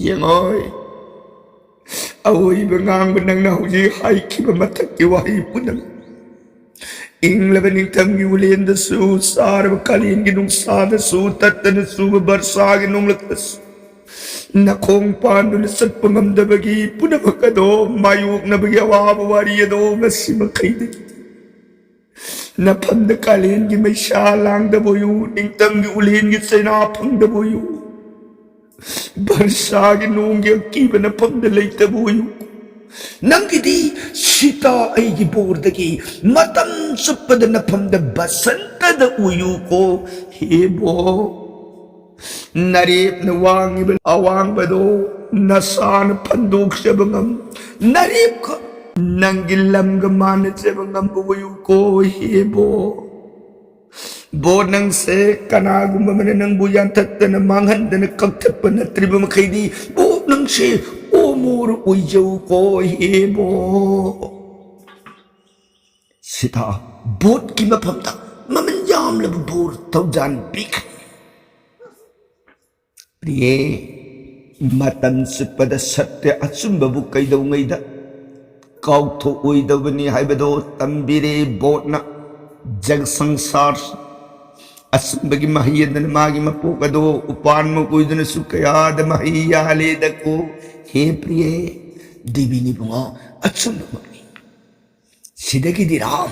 ꯌꯦꯡꯉꯣꯏ, ꯑꯋꯣꯏꯕ ꯉꯥꯡꯕ ꯅꯪꯅ ꯍꯧꯖꯤꯛ ꯍꯥꯏꯈꯤꯕ ꯃꯊꯛꯀꯤ ꯋꯥꯍꯩ ꯄꯨꯝꯅꯃꯛ ꯏꯪꯂꯕ ꯅꯤꯡꯊꯝꯒꯤ ꯎꯂꯦꯟꯗꯁꯨ, ꯁꯥꯔꯕ ꯀꯥꯂꯦꯟꯒꯤ ꯅꯨꯡꯁꯥꯗꯁꯨ, ꯇꯠꯇꯅ ꯆꯨꯕ ꯕꯔꯁꯥꯒꯤ ꯅꯣꯡꯂꯛꯇꯁꯨ ꯅꯈꯣꯡ ꯄꯥꯟꯗꯨꯅ ꯆꯠꯄ ꯉꯝꯗꯕꯒꯤ ꯄꯨꯝꯅꯃꯛ ꯑꯗꯣ ꯃꯥꯌꯣꯛꯅꯕꯒꯤ ꯑꯋꯥꯕ ꯋꯥꯔꯤ ꯑꯗꯣ ꯉꯁꯤ ꯃꯈꯩꯗꯒꯤ ꯅꯐꯝꯗ ꯀꯥꯂꯦꯟꯒꯤ ꯃꯩꯁꯥ ꯂꯥꯡꯗꯕ ꯑꯣꯏꯌꯨ, ꯅꯤꯡꯊꯝꯒꯤ ꯎꯂꯦꯟꯒꯤ ꯆꯩꯅꯥ ꯐꯪꯗꯕ ꯑꯣꯏꯌꯨ, ꯕꯔꯁꯥꯒꯤ ꯅꯣꯡꯒꯤ ꯑꯀꯤꯕ ꯅꯐꯝꯗ ꯂꯩꯇꯕ ꯑꯣꯏꯌꯨ꯫ ꯅꯪꯒꯤꯗꯤ ꯁꯤꯇꯥ ꯑꯩꯒꯤ ꯕꯣꯔꯗꯒꯤ ꯃꯇꯝ ꯆꯨꯞꯄꯗ ꯅꯐꯝꯗ ꯕꯁꯟꯇꯗ ꯎꯌꯨꯀꯣ ꯍꯦꯕꯣ꯫ ꯅꯔꯦꯞꯅ ꯋꯥꯡꯉꯤꯕ ꯑꯋꯥꯡꯕꯗꯣ ꯅꯁꯥꯅ ꯐꯟꯗꯣꯛꯆꯕ ꯉꯝ, ꯅꯔꯦꯞꯀ ꯅꯪꯒꯤ ꯂꯝꯒ ꯃꯥꯟꯅꯖꯕ ꯉꯝꯕ ꯑꯣꯏꯌꯨꯀꯣ ꯍꯦꯕꯣ꯫ ꯕꯣ, ꯅꯪꯁꯦ ꯀꯅꯥꯒꯨꯝꯕ ꯑꯃꯅ ꯅꯪꯕꯨ ꯌꯥꯟꯊꯠꯇꯅ ꯃꯥꯡꯍꯟꯗꯅ ꯀꯛꯊꯠꯄ ꯅꯠꯇ꯭ꯔꯤꯕ ꯃꯈꯩꯗꯤ ꯕꯣ, ꯅꯪꯁꯦ ꯑꯣꯃꯣꯔ ꯑꯣꯏꯖꯧꯀꯣ ꯍꯦꯕꯣ꯫ ꯁꯤꯇꯥ ꯕꯣꯠꯀꯤ ꯃꯐꯝꯗ ꯃꯃꯜ ꯌꯥꯝꯂꯕ ꯕꯣꯔ ꯊꯧꯖꯥꯟ ꯄꯤꯈ꯭ꯔꯦ꯫ ꯄ꯭ꯔꯤꯌꯦ, ꯃꯇꯝ ꯆꯨꯞꯄꯗ ꯁꯠꯇ꯭ꯌ ꯑꯆꯨꯝꯕꯕꯨ ꯀꯩꯗꯧꯉꯩꯗ ꯀꯥꯎꯊꯣꯛꯑꯣꯏꯗꯕꯅꯤ ꯍꯥꯏꯕꯗꯣ ꯇꯝꯕꯤꯔꯦ ꯕꯣꯠꯅ꯫ ꯖꯒ ꯁꯪꯁꯥꯔ ꯑꯆꯨꯝꯕꯒꯤ ꯃꯍꯩ ꯑꯗꯨꯅ ꯃꯥꯒꯤ ꯃꯄꯣꯛ ꯑꯗꯣ ꯎꯄꯥꯟ ꯃꯀꯣꯏꯗꯨꯅꯁꯨ ꯀꯌꯥꯗ ꯃꯍꯩ ꯌꯥꯜꯂꯦꯗꯀꯣ꯫ ꯍꯦ ꯄ꯭ꯔꯤꯌꯦ, ꯗꯦꯕꯤꯅꯤ ꯏꯕꯨꯡꯉꯣ, ꯑꯆꯨꯝꯕꯃꯛꯅꯤ꯫ ꯁꯤꯗꯒꯤꯗꯤ ꯔꯥꯝ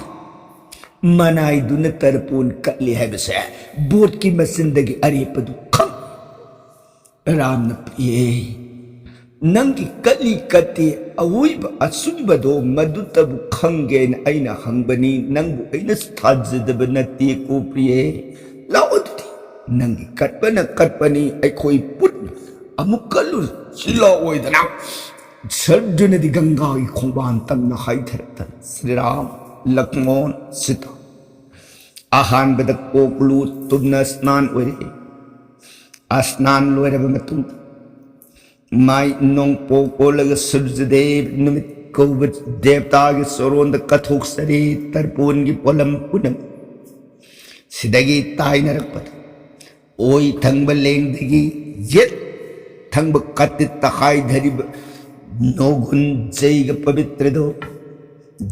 ꯃꯅꯥꯏꯗꯨꯅ ꯇꯔꯄꯣꯟ ꯀꯠꯂꯤ ꯍꯥꯏꯕꯁꯦ ꯕꯣꯠꯀꯤ ꯃꯆꯤꯟꯗꯒꯤ ꯑꯔꯦꯞꯄꯗꯨ ꯈꯪ꯫ ꯔꯥꯝꯅ ꯄ꯭ꯔꯤꯌꯦ, ꯅꯪꯒꯤ ꯀꯠꯂꯤ ꯀꯠꯇꯦ ꯑꯋꯣꯏꯕ ꯑꯆꯨꯝꯕꯗꯣ ꯃꯗꯨꯇꯕꯨ ꯈꯪꯒꯦꯅ ꯑꯩꯅ ꯍꯪꯕꯅꯤ, ꯅꯪꯕꯨ ꯑꯩꯅꯁꯨ ꯊꯥꯖꯗꯕ ꯅꯠꯇꯦꯀꯣ ꯄ꯭ꯔꯤꯌꯦ꯫ ꯂꯥꯛꯑꯣ ꯑꯗꯨꯗꯤ, ꯅꯪꯒꯤ ꯀꯠꯄꯅ ꯀꯠꯄꯅꯤ, ꯑꯩꯈꯣꯏ ꯄꯨꯟꯅ ꯑꯃꯨꯛ ꯀꯠꯂꯨꯁꯤ ꯂꯥꯛꯑꯣꯏꯗꯅ꯫ ꯁꯔꯖꯨꯅꯗꯤ ꯒꯪꯒꯥꯒꯤ ꯈꯣꯡꯕꯥꯟ ꯇꯝꯅ ꯍꯥꯏꯊꯔꯛꯇꯅ ꯁ꯭ꯔꯤꯔꯥꯝ, ꯂꯛꯃꯣꯟ, ꯁꯤꯇꯥ ꯑꯍꯥꯟꯕꯗ ꯀꯣꯛ ꯂꯨ ꯇꯨꯝꯅ ꯁ꯭ꯅꯥꯟ ꯑꯣꯏꯔꯛꯏ꯫ ꯑꯁ꯭ꯅꯥꯟ ꯂꯣꯏꯔꯕ ꯃꯇꯨꯡꯗ ꯃꯥꯏ ꯅꯣꯡꯄꯣꯛ ꯑꯣꯜꯂꯒ ꯁꯨꯔꯖꯗꯦꯕ ꯅꯨꯃꯤꯠ ꯀꯧꯕ ꯗꯦꯕꯇꯥꯒꯤ ꯆꯣꯔꯣꯟꯗ ꯀꯠꯊꯣꯛꯆꯔꯤ ꯇꯔꯄꯣꯟꯒꯤ ꯄꯣꯠꯂꯝ ꯄꯨꯝꯅꯃꯛ꯫ ꯁꯤꯗꯒꯤ ꯇꯥꯏꯅꯔꯛꯄꯗ ꯑꯣꯏ ꯊꯪꯕ ꯂꯦꯡꯗꯒꯤ ꯌꯦꯠ ꯊꯪꯕ ꯀꯠꯇꯤꯠꯇ ꯍꯥꯏꯊꯔꯤꯕ ꯅꯣꯒꯨꯟ ꯖꯩꯒ ꯄꯕꯤꯇ꯭ꯔꯗꯣ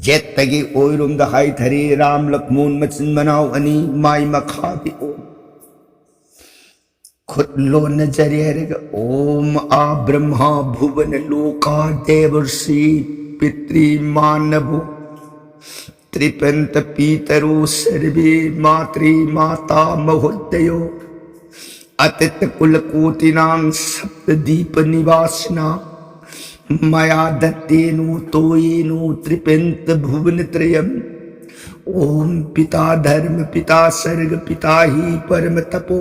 ꯌꯦꯠꯇꯒꯤ ꯑꯣꯏꯔꯣꯝꯗ ꯍꯥꯏꯊꯔꯤ ꯔꯥꯝ ꯂꯛꯃꯣꯟ ꯃꯆꯤꯟ ꯃꯅꯥꯎ ꯑꯅꯤ ꯃꯥꯏ ꯃꯈꯥꯗꯤ ꯑꯣꯏ꯫ ꯈꯨꯠ ꯂꯣꯟꯅꯖꯔꯤ ꯍꯥꯏꯔꯒ, "ॐ आ ब्रह्मा भुवन लोका देवर्षि पितृमानवो त्रिपन्त पितरो सर्वे मातृमाता महोदयो अतीत कुल कोटिनां सप्त दीप निवासिना मया दत्तेनो तोयेनो त्रिपन्त भुवन त्रयम्। ॐ पिता धर्म पिता सर्ग पिता ही परम तपो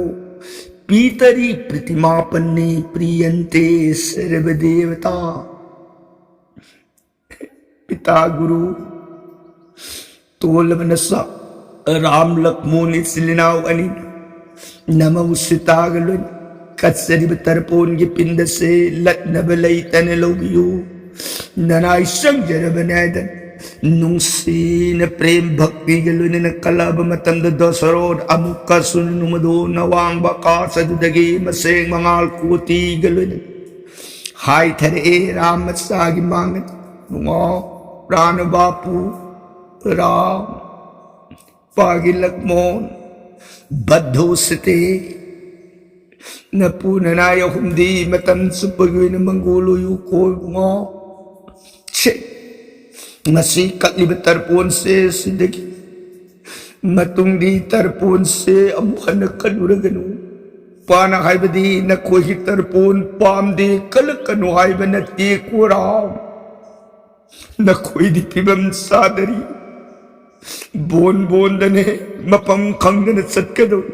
पितरी प्रतिमापन्ने प्रियन्ते सर्वदेवता।" ꯄꯤꯇꯥ ꯒꯨꯔꯨ ꯇꯣꯜꯂꯕ ꯅꯆꯥ ꯔꯥꯝ ꯂꯛꯃꯣꯟ ꯏꯆꯤꯜ ꯏꯅꯥꯎ ꯑꯅꯤ ꯅꯃꯧ ꯁꯤꯇꯥꯒ ꯂꯣꯏꯅ ꯀꯠꯆꯔꯤꯕ ꯇꯔꯄꯣꯟꯒꯤ ꯄꯤꯟꯗꯁꯦ ꯂꯠꯅꯕ ꯂꯩꯇꯅ ꯂꯧꯕꯤꯌꯨ, ꯅꯅꯥꯏ ꯆꯪꯖꯔꯕꯅꯦ ꯍꯥꯏꯗꯅ ꯅꯨꯡꯁꯤꯅ ꯄ꯭ꯔꯦꯝ ꯚꯛꯇꯤꯒ ꯂꯣꯏꯅꯅ ꯀꯜꯂꯛꯑꯕ ꯃꯇꯝꯗ ꯗꯁꯔꯣꯠ ꯑꯃꯨꯛꯀꯁꯨ ꯅꯨꯃꯗꯣꯟ ꯑꯋꯥꯡꯕ ꯑꯀꯥꯁ ꯑꯗꯨꯗꯒꯤ ꯃꯁꯦꯡ ꯃꯉꯥꯜ ꯀꯣꯇꯤꯒ ꯂꯣꯏꯅꯅ ꯍꯥꯏꯊꯔꯛꯑꯦ ꯔꯥꯝ ꯃꯆꯥꯒꯤ ꯃꯥꯡꯗ, ꯅꯨꯡꯉꯥꯎ ꯔꯥꯅ ꯕꯥꯄꯨ ꯔꯥꯝ ꯄꯥꯒꯤ ꯂꯛꯃꯣꯟ ꯕꯗꯣꯁꯇꯦ꯫ ꯅꯄꯨ ꯅꯅꯥꯏ ꯑꯍꯨꯝꯗꯤ ꯃꯇꯝ ꯆꯨꯞꯄꯒꯤ ꯑꯣꯏꯅ ꯃꯪꯒꯣꯜ ꯑꯣꯏꯌꯨ ꯀꯣ ꯏꯕꯨꯡꯉꯣ꯫ ꯁꯦ, ꯉꯁꯤ ꯀꯠꯂꯤꯕ ꯇꯔꯄꯣꯟꯁꯦ ꯁꯤꯗꯒꯤ ꯃꯇꯨꯡꯗꯤ ꯇꯔꯄꯣꯟꯁꯦ ꯑꯃꯨꯛ ꯍꯟꯅ ꯀꯠꯂꯨꯔꯒꯅꯨ꯫ ꯄꯥꯅ ꯍꯥꯏꯕꯗꯤ ꯅꯈꯣꯏꯒꯤ ꯇꯔꯄꯣꯟ ꯄꯥꯝꯗꯦ ꯀꯠꯂꯛꯀꯅꯨ ꯍꯥꯏꯕ ꯅꯠꯇꯦ ꯀꯣꯔꯥ꯫ ꯅꯈꯣꯏꯗꯤ ꯐꯤꯕꯝ ꯆꯥꯗꯔꯤ꯫ ꯕꯣꯟ ꯕꯣꯟꯗꯅꯦ ꯃꯐꯝ ꯈꯪꯗꯅ ꯆꯠꯀꯗꯧꯔꯤ꯫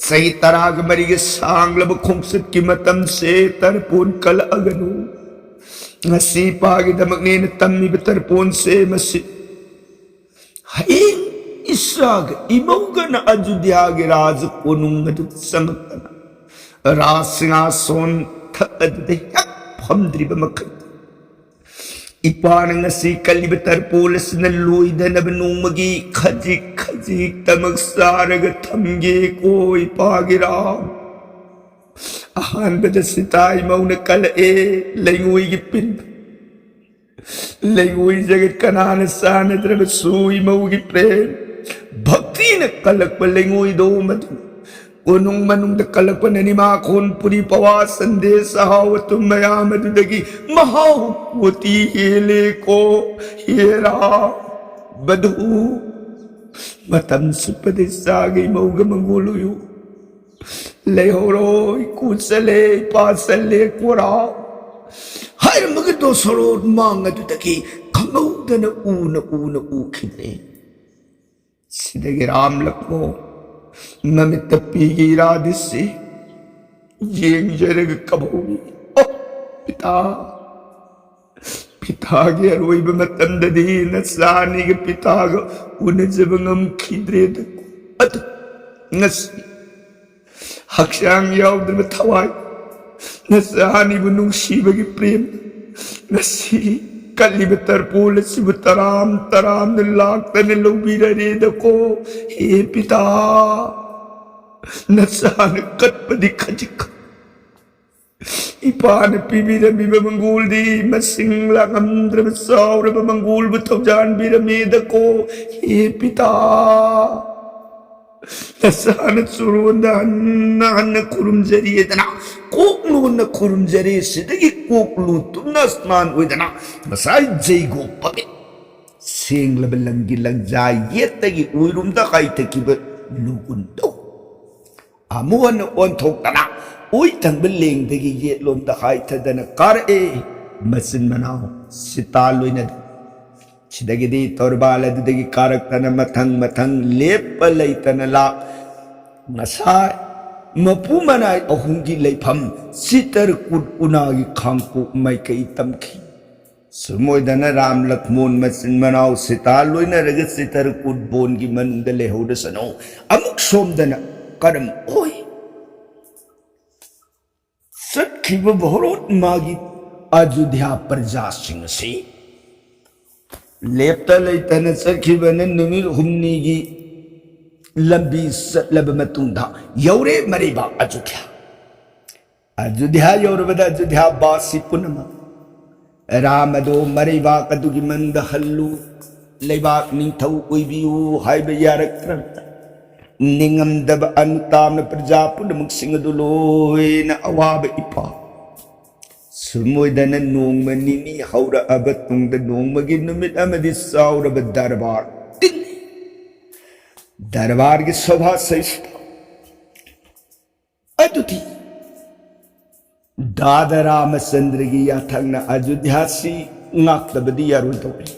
ꯆꯍꯤ ꯇꯔꯥꯒ ꯃꯔꯤꯒ ꯁꯥꯡꯂꯕ ꯈꯣꯡꯆꯠꯀꯤ ꯃꯇꯝꯁꯦ ꯇꯔꯄꯣꯟ ꯀꯜꯂꯛꯑꯒꯅꯨ꯫ ꯉꯁꯤ ꯄꯥꯒꯤꯗꯃꯛꯅꯦꯅ ꯇꯝꯃꯤꯕ ꯇꯔꯄꯣꯟꯁꯦ ꯃꯁꯤ ꯍꯌꯦꯡ ꯏꯆꯥꯒ ꯏꯃꯧꯒꯅ ꯑꯌꯨꯙ꯭ꯌꯥꯒꯤ ꯔꯥꯖ ꯀꯣꯅꯨꯡ ꯑꯗꯨꯗ ꯆꯪꯉꯛꯇꯅ ꯔꯥꯖ ꯁꯤꯡꯍꯥꯁꯣꯟ ꯊꯛ ꯑꯗꯨꯗ ꯍꯦꯛ ꯐꯝꯗ꯭ꯔꯤꯕ ꯃꯈꯩ ꯏꯄꯥꯅ ꯉꯁꯤ ꯀꯜꯂꯤꯕ ꯇꯔꯄꯣꯜ ꯑꯁꯤꯅ ꯂꯣꯏꯗꯅꯕ ꯅꯣꯡꯃꯒꯤ ꯈꯖꯤꯛ ꯈꯖꯤꯛꯇꯃꯛ ꯆꯥꯔꯒ ꯊꯝꯒꯦꯀꯣ ꯏꯄꯥꯒꯤ ꯔꯥꯝ꯫ ꯑꯍꯥꯟꯕꯗ ꯁꯤꯇꯥ ꯏꯃꯧꯅ ꯀꯜꯂꯛꯑꯦ ꯂꯩꯉꯣꯏꯒꯤ ꯄꯤꯟ꯫ ꯂꯩꯉꯣꯏ ꯖꯒꯠ ꯀꯅꯥꯅ ꯆꯥꯟꯅꯗ꯭ꯔꯕꯁꯨ ꯏꯃꯧꯒꯤ ꯄ꯭ꯔꯦꯝ ꯚꯛꯇꯤꯅ ꯀꯜꯂꯛꯄ ꯂꯩꯉꯣꯏꯗꯣ ꯃꯗꯨ ꯀꯣꯅꯨꯡ ꯃꯅꯨꯡꯗ ꯀꯜꯂꯛꯄꯅ ꯅꯤꯃꯥꯈꯣꯟ ꯄꯨꯔꯤ ꯄꯋꯥ ꯁꯟꯗꯦꯁ ꯑꯍꯥꯎ ꯑꯊꯨꯝ ꯃꯌꯥꯝ ꯑꯗꯨꯗꯒꯤ ꯃꯍꯥꯎ ꯀꯣꯇꯤ ꯍꯦꯜꯂꯦꯀꯣ ꯍꯦꯔꯥ ꯕꯗꯨ꯫ ꯃꯇꯝ ꯆꯨꯞꯄꯗ ꯏꯆꯥꯒ ꯏꯃꯧꯒ ꯃꯪꯒꯣꯜ ꯑꯣꯏꯌꯨ꯫ ꯂꯩꯍꯧꯔꯣ ꯏꯀꯨ ꯆꯠꯂꯦ ꯏꯄꯥ ꯆꯠꯂꯦ ꯀꯣꯔꯥ꯫ ꯍꯥꯏꯔꯝꯃꯒ ꯗꯣꯁꯣꯔꯣꯠ ꯃꯥꯡ ꯑꯗꯨꯗꯒꯤ ꯈꯪꯍꯧꯗꯅ ꯎꯅ ꯎꯅ ꯎꯈꯤꯗ꯭ꯔꯦ꯫ ꯁꯤꯗꯒꯤ ꯔꯥꯝ ꯂꯛꯃꯣ ꯃꯃꯤꯠꯇ ꯄꯤꯒꯤ ꯏꯔꯥꯗꯤꯁꯤ ꯌꯦꯡꯖꯔꯒ ꯀꯞꯍꯧꯔꯤ꯫ ꯑꯣ ꯄꯤꯇꯥ, ꯄꯤꯇꯥꯒꯤ ꯑꯔꯣꯏꯕ ꯃꯇꯝꯗꯗꯤ ꯅꯆꯥꯅꯤꯒ ꯄꯤꯇꯥꯒ ꯎꯅꯖꯕ ꯉꯝꯈꯤꯗ꯭ꯔꯦꯗ꯫ ꯑꯗꯨ ꯉꯁꯤ ꯍꯛꯆꯥꯡ ꯌꯥꯎꯗ꯭ꯔꯕ ꯊꯋꯥꯏ, ꯅꯆꯥ ꯑꯅꯤꯕꯨ ꯅꯨꯡꯁꯤꯕꯒꯤ ꯄ꯭ꯔꯦꯝ, ꯉꯁꯤ ꯀꯠꯂꯤꯕ ꯇꯔꯄꯣꯜ ꯑꯁꯤꯕꯨ ꯇꯔꯥꯝ ꯇꯔꯥꯝꯅ ꯂꯥꯛꯇꯅ ꯂꯧꯕꯤꯔꯔꯦꯗꯀꯣ꯫ ꯍꯦ ꯄꯤꯇꯥ, ꯅꯆꯥꯅ ꯀꯠꯄꯗꯤ ꯈꯖꯤꯛꯈꯛ, ꯏꯄꯥꯅ ꯄꯤꯕꯤꯔꯝꯃꯤꯕ ꯃꯪꯒꯣꯜꯗꯤ ꯃꯁꯤꯡ ꯂꯥꯛꯉꯝꯗ꯭ꯔꯕ ꯆꯥꯎꯔꯕ ꯃꯪꯒꯣꯜꯕꯨ ꯊꯧꯖꯥꯟꯕꯤꯔꯝꯃꯦꯗꯀꯣ꯫ ꯍꯦ ꯄꯤꯇꯥ, ꯅꯆꯥꯅ ꯆꯨꯔꯣꯟꯗ ꯍꯟꯅ ꯍꯟꯅ ꯈꯨꯔꯨꯝꯖꯔꯤꯗꯅ, ꯀꯣꯛ ꯂꯨꯅ ꯈꯨꯔꯨꯝꯖꯔꯤ꯫ ꯁꯤꯗꯒꯤ ꯀꯣꯛ ꯂꯨ ꯇꯨꯝꯅ ꯁ꯭ꯅꯥꯟ ꯑꯣꯏꯗꯅ ꯉꯁꯥꯏ ꯖꯩꯒꯣ ꯄꯕꯤꯠ ꯁꯦꯡꯂꯕ ꯂꯝꯒꯤ ꯂꯪꯖꯥ ꯌꯦꯠꯇꯒꯤ ꯑꯣꯏꯔꯣꯝꯗ ꯍꯥꯏꯊꯈꯤꯕ ꯂꯨꯒꯨꯟꯗꯧ ꯑꯃꯨꯛ ꯍꯟꯅ ꯑꯣꯟꯊꯣꯛꯇꯅ ꯑꯣꯏ ꯊꯪꯕ ꯂꯦꯡꯗꯒꯤ ꯌꯦꯠꯂꯣꯝꯗ ꯍꯥꯏꯊꯗꯅ ꯀꯥꯔꯛꯑꯦ꯫ ꯃꯆꯤꯟ ꯃꯅꯥꯎ ꯁꯤꯇꯥ ꯂꯣꯏꯅꯗ ꯁꯤꯗꯒꯤꯗꯤ ꯇꯣꯔꯕꯥꯜ ꯑꯗꯨꯗꯒꯤ ꯀꯥꯔꯛꯇꯅ ꯃꯊꯪ ꯃꯊꯪ ꯂꯦꯞꯄ ꯂꯩꯇꯅ ꯂꯥꯛ ꯉꯁꯥꯏ ꯃꯄꯨ ꯃꯅꯥꯏ ꯑꯍꯨꯝꯒꯤ ꯂꯩꯐꯝ ꯆꯤꯇꯔꯀꯨꯠ ꯎꯅꯥꯒꯤ ꯈꯥꯡꯄꯣꯛ ꯃꯥꯏꯀꯩ ꯇꯝꯈꯤ꯫ ꯁꯨꯝ ꯑꯣꯏꯗꯅ ꯔꯥꯝ ꯂꯛꯃꯣꯟ ꯃꯆꯤꯟ ꯃꯅꯥꯎ ꯁꯤꯇꯥ ꯂꯣꯏꯅꯔꯒ ꯆꯤꯇꯔꯀꯨꯠ ꯕꯣꯟꯒꯤ ꯃꯅꯨꯡꯗ ꯂꯩꯍꯧꯔꯁꯅꯨ꯫ ꯑꯃꯨꯛ ꯁꯣꯝꯗꯅ ꯀꯔꯝ ꯑꯣꯏ ꯆꯠꯈꯤꯕ ꯚꯣꯔꯣꯠ ꯃꯥꯒꯤ ꯑꯌꯨꯙ꯭ꯌꯥ ꯄ꯭ꯔꯖꯥꯁꯤꯡ ꯑꯁꯤ ꯂꯦꯞꯇ ꯂꯩꯇꯅ ꯆꯠꯈꯤꯕꯅ ꯅꯨꯃꯤꯠ ꯍꯨꯝꯅꯤꯒꯤ ꯂꯝꯕꯤ ꯆꯠꯂꯕ ꯃꯇꯨꯡꯗ ꯌꯧꯔꯦ ꯃꯔꯩꯕꯥꯛ ꯑꯌꯨꯙ꯭ꯌꯥ꯫ ꯑꯌꯨꯙ꯭ꯌꯥ ꯌꯧꯔꯕꯗ ꯑꯌꯨꯙ꯭ꯌꯥ ꯕꯥꯁꯤ ꯄꯨꯝꯅꯃꯛ ꯔꯥꯝ ꯑꯗꯣ ꯃꯔꯩꯕꯥꯛ ꯑꯗꯨꯒꯤ ꯃꯅꯨꯡꯗ ꯍꯜꯂꯨ, ꯂꯩꯕꯥꯛ ꯅꯤꯡꯊꯧ ꯑꯣꯏꯕꯤꯌꯨ ꯍꯥꯏꯕ ꯌꯥꯔꯛꯇ꯭ꯔꯕꯗ ꯅꯤꯡꯉꯝꯗꯕ ꯑꯅꯨꯇꯥꯞꯅ ꯄ꯭ꯔꯖꯥ ꯄꯨꯝꯅꯃꯛꯁꯤꯡ ꯑꯗꯨ ꯂꯣꯏꯅ ꯑꯋꯥꯕ ꯏꯄꯥ ꯁꯨꯝ ꯑꯣꯏꯗꯅ ꯅꯣꯡꯃ ꯅꯤꯅꯤ ꯍꯧꯔꯛꯑꯕ ꯇꯨꯡꯗ ꯅꯣꯡꯃꯒꯤ ꯅꯨꯃꯤꯠ ꯑꯃꯗꯤ ꯆꯥꯎꯔꯕ ꯗꯔꯕꯥꯔ ꯇꯤꯡꯏ꯫ ꯗꯔꯕꯥꯔꯒꯤ ꯁꯣꯚꯥ ꯁꯩꯁꯤꯗ ꯑꯗꯨꯗꯤ ꯗꯥꯗꯥ ꯔꯥꯃꯆꯟꯗ꯭ꯔꯒꯤ ꯌꯥꯊꯪꯅ ꯑꯌꯨꯙ꯭ꯌꯥꯁꯤ ꯉꯥꯛꯇꯕꯗꯤ ꯌꯥꯔꯣꯏꯗꯧꯔꯤ꯫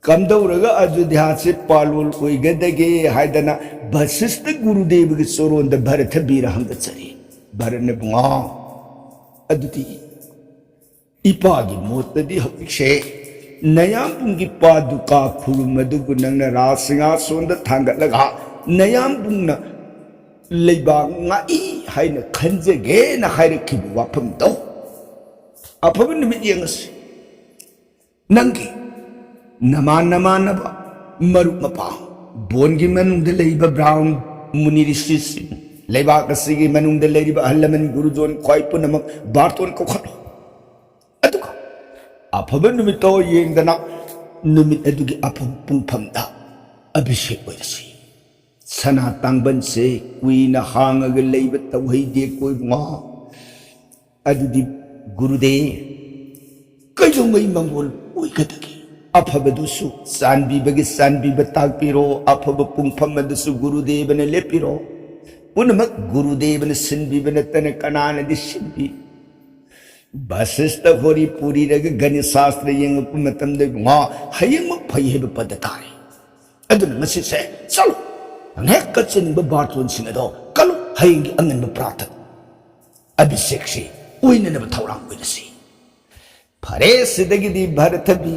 ꯀꯝꯗꯧꯔꯒ ꯑꯌꯨꯙ꯭ꯌꯥꯁꯤ ꯄꯥꯂꯣꯜ ꯑꯣꯏꯒꯗꯒꯦ ꯍꯥꯏꯗꯅ ꯚꯁꯤꯁ꯭ꯊ ꯒꯨꯔꯨꯗꯦꯕꯒꯤ ꯆꯣꯔꯣꯟꯗ ꯚꯔꯊ ꯕꯤꯔ ꯍꯪꯒꯠꯆꯔꯤ꯫ ꯚꯔꯠꯅ ꯕꯨꯡꯉꯣ, ꯑꯗꯨꯗꯤ ꯏꯄꯥꯒꯤ ꯃꯣꯠꯇꯗꯤ ꯍꯧꯖꯤꯛꯁꯦ ꯅꯌꯥꯝꯕꯨꯡꯒꯤ ꯄꯥꯗꯨꯀꯥ ꯈꯨꯔꯨꯝ ꯑꯗꯨꯕꯨ ꯅꯪꯅ ꯔꯥꯖ ꯁꯤꯡꯍꯥꯁꯣꯟꯗ ꯊꯥꯡꯒꯠꯂꯒ ꯅꯌꯥꯝꯕꯨꯡꯅ ꯂꯩꯕꯥꯛ ꯉꯥꯛꯏ ꯍꯥꯏꯅ ꯈꯟꯖꯒꯦꯅ ꯍꯥꯏꯔꯛꯈꯤꯕ ꯋꯥꯐꯝꯗꯣ꯫ ꯑꯐꯕ ꯅꯨꯃꯤꯠ ꯌꯦꯡꯉꯁꯤ꯫ ꯅꯪꯒꯤ ꯅꯃꯥꯟ ꯅꯃꯥꯟꯅꯕ, ꯃꯔꯨꯞ ꯃꯄꯥꯡ, ꯕꯣꯟꯒꯤ ꯃꯅꯨꯡꯗ ꯂꯩꯔꯤꯕ ꯕ꯭ꯔꯥꯎꯟ ꯃꯨꯅꯤ ꯔꯤꯁꯤꯁꯤꯡ, ꯂꯩꯕꯥꯛ ꯑꯁꯤꯒꯤ ꯃꯅꯨꯡꯗ ꯂꯩꯔꯤꯕ ꯑꯍꯜ ꯂꯃꯟ ꯒꯨꯔꯨꯖꯣꯟ ꯈ꯭ꯋꯥꯏ ꯄꯨꯝꯅꯃꯛ ꯕꯥꯔꯇꯣꯟ ꯀꯧꯈꯠꯂꯨ꯫ ꯑꯗꯨꯒ ꯑꯐꯕ ꯅꯨꯃꯤꯠꯇꯣ ꯌꯦꯡꯗꯅ ꯅꯨꯃꯤꯠ ꯑꯗꯨꯒꯤ ꯑꯐꯕ ꯄꯨꯡꯐꯝꯗ ꯑꯚꯤꯁꯦꯛ ꯑꯣꯏꯔꯁꯤ꯫ ꯁꯅꯥ ꯇꯥꯡꯕꯟꯁꯦ ꯀꯨꯏꯅ ꯍꯥꯡꯉꯒ ꯂꯩꯕ ꯇꯧꯍꯩꯗꯦꯀꯣ ꯏꯕꯨꯡꯉꯣ꯫ ꯑꯗꯨꯗꯤ ꯒꯨꯔꯨꯗꯦ, ꯀꯩꯗꯧꯉꯩ ꯃꯪꯒꯣꯜ ꯑꯣꯏꯒꯗꯒꯦ? ꯑꯐꯕꯗꯨꯁꯨ ꯆꯥꯟꯕꯤꯕꯒꯤ ꯆꯥꯟꯕꯤꯕ ꯇꯥꯛꯄꯤꯔꯣ, ꯑꯐꯕ ꯄꯨꯡꯐꯝ ꯑꯗꯨꯁꯨ ꯒꯨꯔꯨꯗꯦꯕꯅ ꯂꯦꯞꯄꯤꯔꯣ꯫ ꯄꯨꯝꯅꯃꯛ ꯒꯨꯔꯨꯗꯦꯕꯅ ꯁꯤꯟꯕꯤꯕ ꯅꯠꯇꯅ ꯀꯅꯥꯅꯗꯤ ꯁꯤꯟꯕꯤ? ꯚꯁꯤꯁꯇ ꯍꯣꯔꯤ ꯄꯨꯔꯤꯔꯒ ꯒꯅꯤꯁ ꯁꯥꯁꯇ꯭ꯔ ꯌꯦꯡꯉꯛꯄ ꯃꯇꯝꯗ ꯏꯕꯨꯡꯉꯣ, ꯍꯌꯦꯡꯃꯛ ꯐꯩ ꯍꯥꯏꯕ ꯄꯗ ꯇꯥꯔꯦ꯫ ꯑꯗꯨꯅ ꯉꯁꯤꯁꯦ ꯆꯠꯂꯨ, ꯅꯪ ꯍꯦꯛ ꯀꯠꯆꯅꯤꯡꯕ ꯕꯥꯔꯇꯣꯟꯁꯤꯡ ꯑꯗꯣ ꯀꯠꯂꯨ, ꯍꯌꯦꯡꯒꯤ ꯑꯉꯟꯕ ꯄ꯭ꯔꯥꯔꯊꯅꯥ ꯑꯚꯤꯁꯦꯛꯁꯤ ꯑꯣꯏꯅꯅꯕ ꯊꯧꯔꯥꯡ ꯑꯣꯏꯔꯁꯤ꯫ ꯐꯔꯦ, ꯁꯤꯗꯒꯤꯗꯤ ꯚꯥꯔꯊꯕꯤ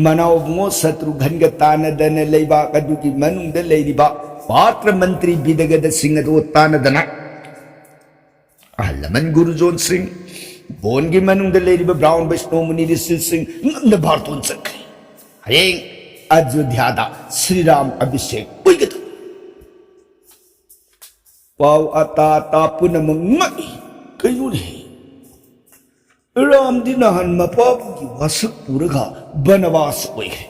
ꯃꯅꯥꯎꯕꯨꯡꯉꯣ ꯁꯇ꯭ꯔꯨꯘꯟꯒ ꯇꯥꯟꯅꯗꯅ ꯂꯩꯕꯥꯛ ꯑꯗꯨꯒꯤ ꯃꯅꯨꯡꯗ ꯂꯩꯔꯤꯕ ꯄꯥꯇ꯭ꯔ ꯃꯟꯇ꯭ꯔꯤ ꯕꯤꯗꯒꯗꯁꯤꯡ ꯑꯗꯨ ꯇꯥꯟꯅꯗꯅ ꯑꯍꯜ ꯂꯃꯟ ꯒꯨꯔꯨꯖꯣꯟꯁꯤꯡ, ꯕꯣꯟꯒꯤ ꯃꯅꯨꯡꯗ ꯂꯩꯔꯤꯕ ꯕ꯭ꯔꯥꯎꯟ ꯕꯩꯁꯅꯣ ꯃꯨꯅꯤ ꯔꯤꯁꯤꯁꯤꯡ ꯉꯝꯅ ꯕꯥꯔꯇꯣꯟ ꯆꯠꯈ꯭ꯔꯦ꯫ ꯍꯌꯦꯡ ꯑꯌꯣꯙ꯭ꯌꯥꯗ ꯁ꯭ꯔꯤꯔꯥꯝ ꯑꯚꯤꯁꯦꯛ ꯑꯣꯏꯒꯗꯧꯔꯤ꯫ ꯄꯥꯎ ꯑꯇꯥ ꯑꯇꯥ ꯄꯨꯝꯅꯃꯛ ꯉꯛꯏ꯫ ꯀꯩꯅꯣꯅꯦ? ꯔꯥꯝꯗꯤ ꯅꯍꯥꯟ ꯃꯄꯥꯕꯨꯒꯤ ꯋꯥꯁꯛ ꯄꯨꯔꯒ ꯕꯅꯕꯥꯁ ꯑꯣꯏꯈ꯭ꯔꯦ꯫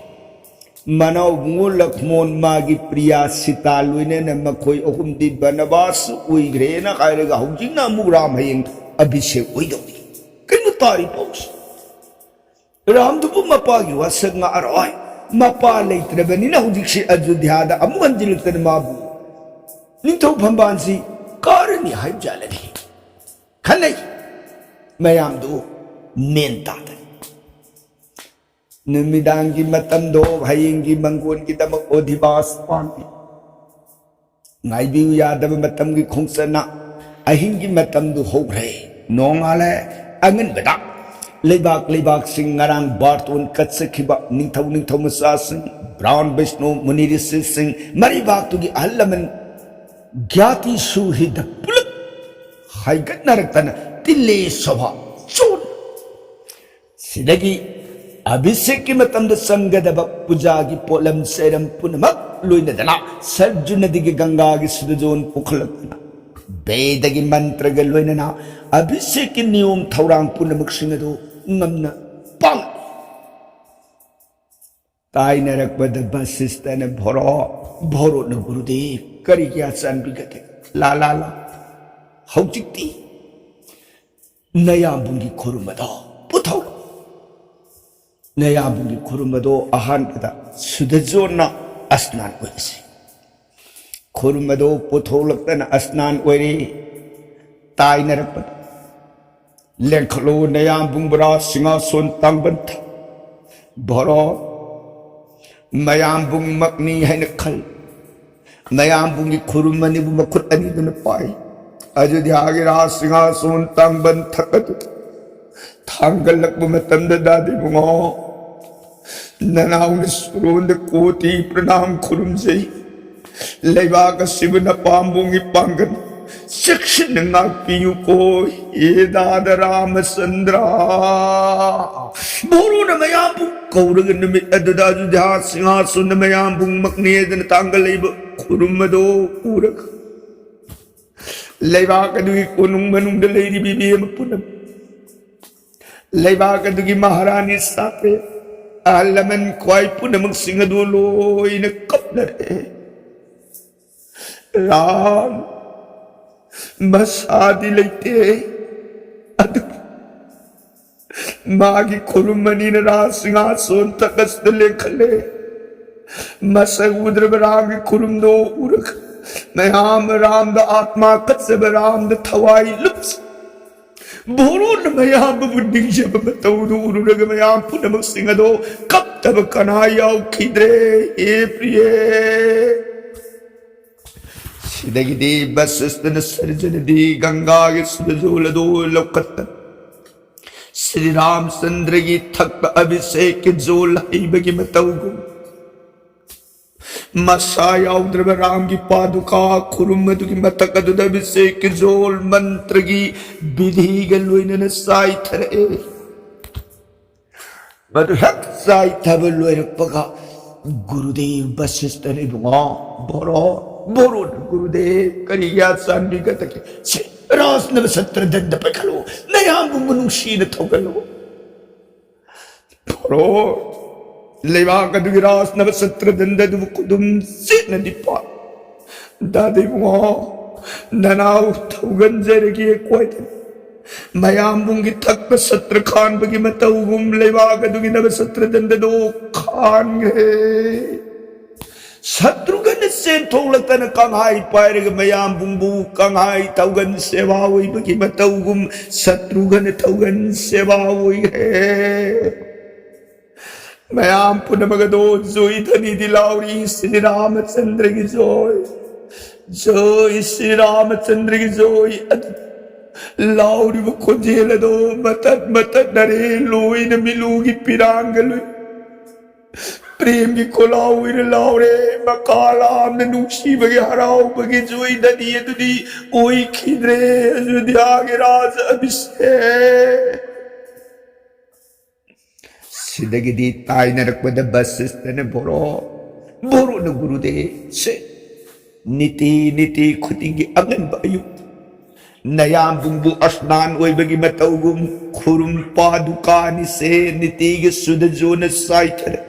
ꯃꯅꯥꯎꯕꯨꯡꯉꯣ ꯂꯛꯃꯣꯟ ꯃꯥꯒꯤ ꯄ꯭ꯔꯤꯌꯥ ꯁꯤꯇꯥ ꯂꯣꯏꯅꯅ ꯃꯈꯣꯏ ꯑꯍꯨꯝꯗꯤ ꯕꯅꯕꯥꯁ ꯑꯣꯏꯈ꯭ꯔꯦꯅ ꯍꯥꯏꯔꯒ ꯍꯧꯖꯤꯛꯅ ꯑꯃꯨꯛ ꯔꯥꯝ ꯍꯌꯦꯡ ꯑꯚꯤꯁꯦꯛ ꯑꯣꯏꯗꯧꯔꯤ꯫ ꯀꯩꯅꯣ ꯇꯥꯔꯤ ꯄꯥꯎꯁꯤ? ꯔꯥꯝꯗꯨꯕꯨ ꯃꯄꯥꯒꯤ ꯋꯥꯁꯛ ꯉꯥꯛꯑꯔꯣꯏ꯫ ꯃꯄꯥ ꯂꯩꯇ꯭ꯔꯕꯅꯤꯅ ꯍꯧꯖꯤꯛꯁꯤ ꯑꯌꯣꯙ꯭ꯌꯥꯗ ꯑꯃꯨꯛ ꯍꯟꯖꯤꯜꯂꯛꯇꯅ ꯃꯥꯕꯨ ꯅꯤꯡꯊꯧ ꯐꯝꯕꯥꯜꯁꯤ ꯀꯥꯔꯅꯤ ꯍꯥꯏꯕꯖꯥꯠꯂꯅꯤ ꯈꯟꯅꯩ꯫ ꯃꯌꯥꯝꯗꯨ ꯃꯦꯟ ꯇꯥꯗꯦ꯫ ꯅꯨꯃꯤꯗꯥꯡꯒꯤ ꯃꯇꯝꯗꯣ ꯍꯌꯦꯡꯒꯤ ꯃꯪꯒꯣꯟꯒꯤꯗꯃꯛ ꯑꯣꯙꯤꯕꯥꯁ ꯄꯥꯝꯃꯤ꯫ ꯉꯥꯏꯕꯤꯌꯨ ꯌꯥꯗꯕ ꯃꯇꯝꯒꯤ ꯈꯣꯡꯆꯠꯅ ꯑꯍꯤꯡꯒꯤ ꯃꯇꯝꯗꯨ ꯍꯧꯈ꯭ꯔꯦ꯫ ꯅꯣꯡꯉꯥꯜꯂꯦ꯫ ꯑꯉꯟꯕꯗ ꯂꯩꯕꯥꯛ ꯂꯩꯕꯥꯛꯁꯤꯡ, ꯉꯔꯥꯡ ꯕꯥꯔꯇꯣꯟ ꯀꯠꯆꯈꯤꯕ ꯅꯤꯡꯊꯧ ꯅꯤꯡꯊꯧ ꯃꯆꯥꯁꯤꯡ, ꯕ꯭ꯔꯥꯎꯟ ꯕꯩꯁꯅꯣ ꯃꯨꯅꯤ ꯔꯤꯁꯤꯁꯤꯡ, ꯃꯔꯩꯕꯥꯛꯇꯨꯒꯤ ꯑꯍꯜ ꯂꯃꯟ ꯒ꯭ꯌꯥꯇꯤ ꯁꯨꯍꯤꯗ ꯄꯨꯂꯞ ꯍꯥꯏꯒꯠꯅꯔꯛꯇꯅ ꯇꯤꯜꯂꯦ ꯁꯣꯚꯥ ꯆꯣꯟ꯫ ꯁꯤꯗꯒꯤ ꯑꯚꯤꯁꯦꯛꯀꯤ ꯃꯇꯝꯗ ꯆꯪꯒꯗꯕ ꯄꯨꯖꯥꯒꯤ ꯄꯣꯠꯂꯝ ꯆꯩꯔꯝ ꯄꯨꯝꯅꯃꯛ ꯂꯣꯏꯅꯗꯅ ꯁꯔꯖꯨ ꯅꯗꯤꯒꯤ ꯒꯪꯒꯥꯒꯤ ꯁꯨꯗꯖꯣꯟ ꯄꯨꯈꯠꯂꯛꯇꯨꯅ ꯕꯦꯗꯒꯤ ꯃꯟꯇ꯭ꯔꯒ ꯂꯣꯏꯅꯅ ꯑꯚꯤꯁꯦꯛꯀꯤ ꯅꯤꯌꯣꯝ ꯊꯧꯔꯥꯡ ꯄꯨꯝꯅꯃꯛꯁꯤꯡ ꯑꯗꯨ ꯉꯝꯅ ꯄꯥꯡ ꯇꯥꯏꯅꯔꯛꯄꯗ ꯕꯁꯤꯁꯇꯅ ꯚꯣꯔꯣ, ꯚꯣꯔꯣꯅ ꯒꯨꯔꯨꯗꯦꯕ, ꯀꯔꯤꯒꯤ ꯑꯆꯥꯟꯕꯤꯒꯗꯦ? ꯂꯥ, ꯂꯥ, ꯂꯥ꯫ ꯍꯧꯖꯤꯛꯇꯤ ꯅꯌꯥꯝꯕꯨꯡꯒꯤ ꯈꯨꯔꯨꯝ ꯑꯗꯣ ꯄꯨꯊꯣꯛ꯫ ꯅꯌꯥꯝꯕꯨꯡꯒꯤ ꯈꯨꯔꯨꯝ ꯑꯗꯣ ꯑꯍꯥꯟꯕꯗ ꯁꯨꯗꯖꯣꯟꯅ ꯑꯁꯅꯥꯟ ꯑꯣꯏꯔꯁꯤ꯫ ꯈꯨꯔꯨꯝ ꯑꯗꯣ ꯄꯨꯊꯣꯛꯂꯛꯇꯅ ꯑꯁꯅꯥꯟ ꯑꯣꯏꯔꯦ꯫ ꯇꯥꯏꯅꯔꯛꯄꯗ ꯂꯦꯡꯈꯠꯂꯣ ꯅꯌꯥꯝꯕꯨꯡ ꯕꯣꯔꯥ ꯁꯤꯡꯍꯥꯁꯣꯟ ꯇꯥꯡꯕꯟ ꯊꯛ꯫ ꯚꯣꯔꯣ ꯃꯌꯥꯝꯕꯨꯡꯃꯛꯅꯤ ꯍꯥꯏꯅ ꯈꯜ꯫ ꯃꯌꯥꯝꯕꯨꯡꯒꯤ ꯈꯨꯔꯨꯝ ꯑꯅꯤꯕꯨ ꯃꯈꯨꯠ ꯑꯅꯤꯗꯨꯅ ꯄꯥꯏ꯫ ꯑꯌꯨꯙ꯭ꯌꯥꯒꯤ ꯔꯥꯖ ꯁꯤꯡꯍꯥꯁꯣꯟ ꯇꯥꯡꯕꯟ ꯊꯛ ꯑꯗꯨ ꯊꯥꯡꯒꯠꯂꯛꯄ ꯃꯇꯝꯗ ꯗꯥꯗꯤꯕꯨꯡꯉꯣ ꯅꯅꯥꯎꯅ ꯁꯨꯔꯣꯟꯗ ꯀꯣꯇꯤ ꯄ꯭ꯔꯅꯥꯝ ꯈꯨꯔꯨꯝꯖꯩ꯫ ꯂꯩꯕꯥꯛ ꯑꯁꯤꯕꯨ ꯅꯄꯥꯝꯕꯣꯝꯒꯤ ꯄꯥꯡꯒꯜ ꯆꯦꯛꯁꯤꯟꯅ ꯉꯥꯛꯄꯤꯌꯨꯀꯣ, ꯍꯦ ꯗꯥꯗ ꯔꯥꯃꯆꯟꯗ꯭ꯔ꯫ ꯚꯣꯔꯣꯅ ꯃꯌꯥꯝꯕꯨ ꯀꯧꯔꯒ ꯅꯨꯃꯤꯠ ꯑꯗꯨꯗ ꯑꯌꯨꯙ꯭ꯌꯥ ꯁꯤꯡꯍꯥꯁꯣꯟꯗ ꯃꯌꯥꯝꯕꯨꯡꯃꯛꯅꯦꯗꯅ ꯇꯥꯡꯒ ꯂꯩꯕ ꯈꯨꯔꯨꯝ ꯑꯗꯣ ꯎꯔꯒ ꯂꯩꯕꯥꯛ ꯑꯗꯨꯒꯤ ꯀꯣꯅꯨꯡ ꯃꯅꯨꯡꯗ ꯂꯩꯔꯤꯕ ꯏꯕꯦꯝꯃ ꯄꯨꯝꯅꯃꯛ, ꯂꯩꯕꯥꯛ ꯑꯗꯨꯒꯤ ꯃꯍꯥꯔꯥꯅꯤ ꯁꯥꯇ꯭ꯔꯦ, ꯑꯍꯜ ꯂꯃꯟ ꯈ꯭ꯋꯥꯏ ꯄꯨꯝꯅꯃꯛꯁꯤꯡ ꯑꯗꯨ ꯂꯣꯏꯅ ꯀꯞꯅꯔꯦ꯫ ꯔꯥꯝ ꯃꯁꯥꯗꯤ ꯂꯩꯇꯦ, ꯑꯗꯨꯕꯨ ꯃꯥꯒꯤ ꯈꯨꯔꯨꯝ ꯑꯅꯤꯅ ꯔꯥꯖ ꯁꯤꯡꯍꯥꯁꯣꯟ ꯊꯛ ꯑꯁꯤꯗ ꯂꯦꯡꯈꯠꯂꯦ꯫ ꯃꯁꯛ ꯎꯗ꯭ꯔꯕ ꯔꯥꯝꯒꯤ ꯈꯨꯔꯨꯝꯗꯣ ꯎꯔꯒ ꯃꯌꯥꯝ ꯔꯥꯝꯗ ꯑꯥꯠꯃꯥ ꯀꯠꯆꯕ, ꯔꯥꯝꯗ ꯊꯋꯥꯏ ꯂꯨꯞꯆ ꯚꯣꯔꯣꯅ ꯃꯌꯥꯝꯕꯨ ꯅꯤꯡꯖꯕ ꯃꯇꯧꯗꯨ ꯎꯔꯨꯔꯒ ꯃꯌꯥꯝ ꯄꯨꯝꯅꯃꯛꯁꯤꯡ ꯑꯗꯣ ꯀꯞꯇꯕ ꯀꯅꯥ ꯌꯥꯎꯈꯤꯗ꯭ꯔꯦ꯫ ꯍꯦ ꯄ꯭ꯔꯤꯌꯦ, ꯁꯤꯗꯒꯤꯗꯤ ꯕꯁꯤꯁꯇꯅ ꯁꯔꯖꯨ ꯅꯗꯤ ꯒꯪꯒꯥꯒꯤ ꯁꯨꯗꯖꯣꯜ ꯑꯗꯨ ꯂꯧꯈꯠꯇꯅ ꯁ꯭ꯔꯤ ꯔꯥꯝꯆꯟꯗ꯭ꯔꯒꯤ ꯊꯛꯇ ꯑꯚꯤꯁꯦꯛꯀꯤ ꯖꯣꯜ ꯍꯩꯕꯒꯤ ꯃꯇꯧꯒꯨꯝ ꯃꯁꯥ ꯌꯥꯎꯗ꯭ꯔꯕ ꯔꯥꯝꯒꯤ ꯄꯥꯗꯨꯀꯥ ꯈꯨꯔꯨꯝ ꯑꯗꯨꯒꯤ ꯃꯊꯛ ꯑꯗꯨꯗ ꯑꯕꯤꯁꯦꯛꯀꯤ ꯖꯣꯜ ꯃꯟꯇ꯭ꯔꯒꯤ ꯕꯤꯙꯤꯒ ꯂꯣꯏꯅꯅ ꯆꯥꯏꯊꯔꯛꯑꯦ꯫ ꯃꯗꯨ ꯍꯦꯛ ꯆꯥꯏꯊꯕ ꯂꯣꯏꯔꯛꯄꯒ ꯒꯨꯔꯨꯗꯦꯕ ꯕꯁꯤꯁꯇꯅ, "ꯏꯕꯨꯡꯉꯣ, ꯚꯣꯔꯣ, ꯚꯣꯔꯣꯅ ꯒꯨꯔꯨꯗꯦꯕ ꯀꯔꯤꯒꯤ ꯆꯥꯟꯕꯤꯒꯗꯒꯦ? ꯁꯦ, ꯔꯥꯖꯅꯕ ꯁꯇ꯭ꯔꯗꯟꯗ ꯄꯥꯏꯈꯠꯂꯨ, ꯅꯌꯥꯝꯕꯕꯨ ꯅꯨꯡꯁꯤꯅ ꯊꯧꯒꯜꯂꯨ꯫ ꯚꯣꯔꯣ, ꯂꯩꯕꯥꯛ ꯑꯗꯨꯒꯤ ꯔꯥꯖꯅꯕ ꯁꯇ꯭ꯔꯗꯟꯗ ꯑꯗꯨꯕꯨ ꯈꯨꯗꯨꯝ ꯆꯦꯠꯅꯗꯤ ꯄꯥꯏ꯫ ꯗꯥꯗꯥ ꯏꯕꯨꯡꯉꯣ, ꯅꯅꯥꯎ ꯊꯧꯒꯟꯖꯔꯒꯦ ꯀꯣꯏꯗꯅ꯫ ꯃꯌꯥꯝꯕꯨꯡꯒꯤ ꯊꯛꯄ ꯁꯇ꯭ꯔ ꯈꯥꯟꯕꯒꯤ ꯃꯇꯧꯒꯨꯝ ꯂꯩꯕꯥꯛ ꯑꯗꯨꯒꯤ ꯅꯕ ꯁꯇ꯭ꯔꯗꯟꯗꯗꯣ ꯈꯥꯟꯈ꯭ꯔꯦ꯫" ꯁꯇ꯭ꯔꯨꯘꯅ ꯆꯦꯟꯊꯣꯛꯂꯛꯇꯅ ꯀꯪꯍꯥꯏ ꯄꯥꯏꯔꯒ ꯃꯌꯥꯝꯕꯨꯡꯕꯨ ꯀꯪꯍꯥꯏ ꯊꯧꯒꯟ ꯁꯦꯕꯥ ꯑꯣꯏꯕꯒꯤ ꯃꯇꯧꯒꯨꯝ ꯁꯇ꯭ꯔꯨꯘꯅ ꯊꯧꯒꯟ ꯁꯦꯕꯥ ꯑꯣꯏꯈ꯭ꯔꯦ꯫ ꯃꯌꯥꯝ ꯄꯨꯝꯅꯃꯛ ꯑꯗꯣ ꯖꯣꯏ ꯙꯅꯤꯗꯤ ꯂꯥꯎꯔꯤ, "ꯁ꯭ꯔꯤ ꯔꯥꯃꯆꯟꯗ꯭ꯔꯒꯤ ꯖꯣꯏ, ꯖꯣꯏ ꯁ꯭ꯔꯤ ꯔꯥꯃꯆꯟꯗ꯭ꯔꯒꯤ ꯖꯣꯏ" ꯑꯗꯨ ꯂꯥꯎꯔꯤꯕ ꯈꯣꯟꯖꯦꯜ ꯑꯗꯣ ꯃꯇꯠ ꯃꯇꯠ ꯅꯔꯦ, ꯂꯣꯏꯅ ꯃꯤꯂꯨꯒꯤ ꯄꯤꯔꯥꯡꯒ ꯂꯣꯏ ꯄ꯭ꯔꯦꯝꯒꯤ ꯈꯣꯜꯂꯥꯎ ꯑꯣꯏꯅ ꯂꯥꯎꯔꯦ꯫ ꯃꯀꯥ ꯂꯥꯝꯅ ꯅꯨꯡꯁꯤꯕꯒꯤ ꯍꯔꯥꯎꯕꯒꯤ ꯖꯣꯏ ꯙꯅꯤ ꯑꯗꯨꯗꯤ ꯑꯣꯏꯈꯤꯗ꯭ꯔꯦ꯫ ꯑꯌꯨꯙ꯭ꯌꯥꯒꯤ ꯔꯥꯖ ꯑꯕꯤꯁꯦꯛ꯫ ꯁꯤꯗꯒꯤꯗꯤ ꯇꯥꯏꯅꯔꯛꯄꯗ ꯕꯁꯤꯁꯇꯅ, "ꯚꯣꯔꯣ, ꯚꯣꯔꯣꯅ ꯒꯨꯔꯨꯗꯦꯕ, ꯁꯦ, ꯅꯤꯇꯤ ꯅꯤꯇꯤ ꯈꯨꯗꯤꯡꯒꯤ ꯑꯉꯟꯕ ꯑꯌꯨꯛ ꯅꯌꯥꯝꯕꯨꯡꯕꯨ ꯑꯁꯅꯥꯟ ꯑꯣꯏꯕꯒꯤ ꯃꯇꯧꯒꯨꯝ ꯈꯨꯔꯨꯝ ꯄꯥꯗꯨꯀꯥꯅꯤꯁꯦ ꯅꯤꯇꯤꯒꯤ ꯁꯨꯗ ꯖꯣꯅ ꯆꯥꯏꯊꯔꯦ꯫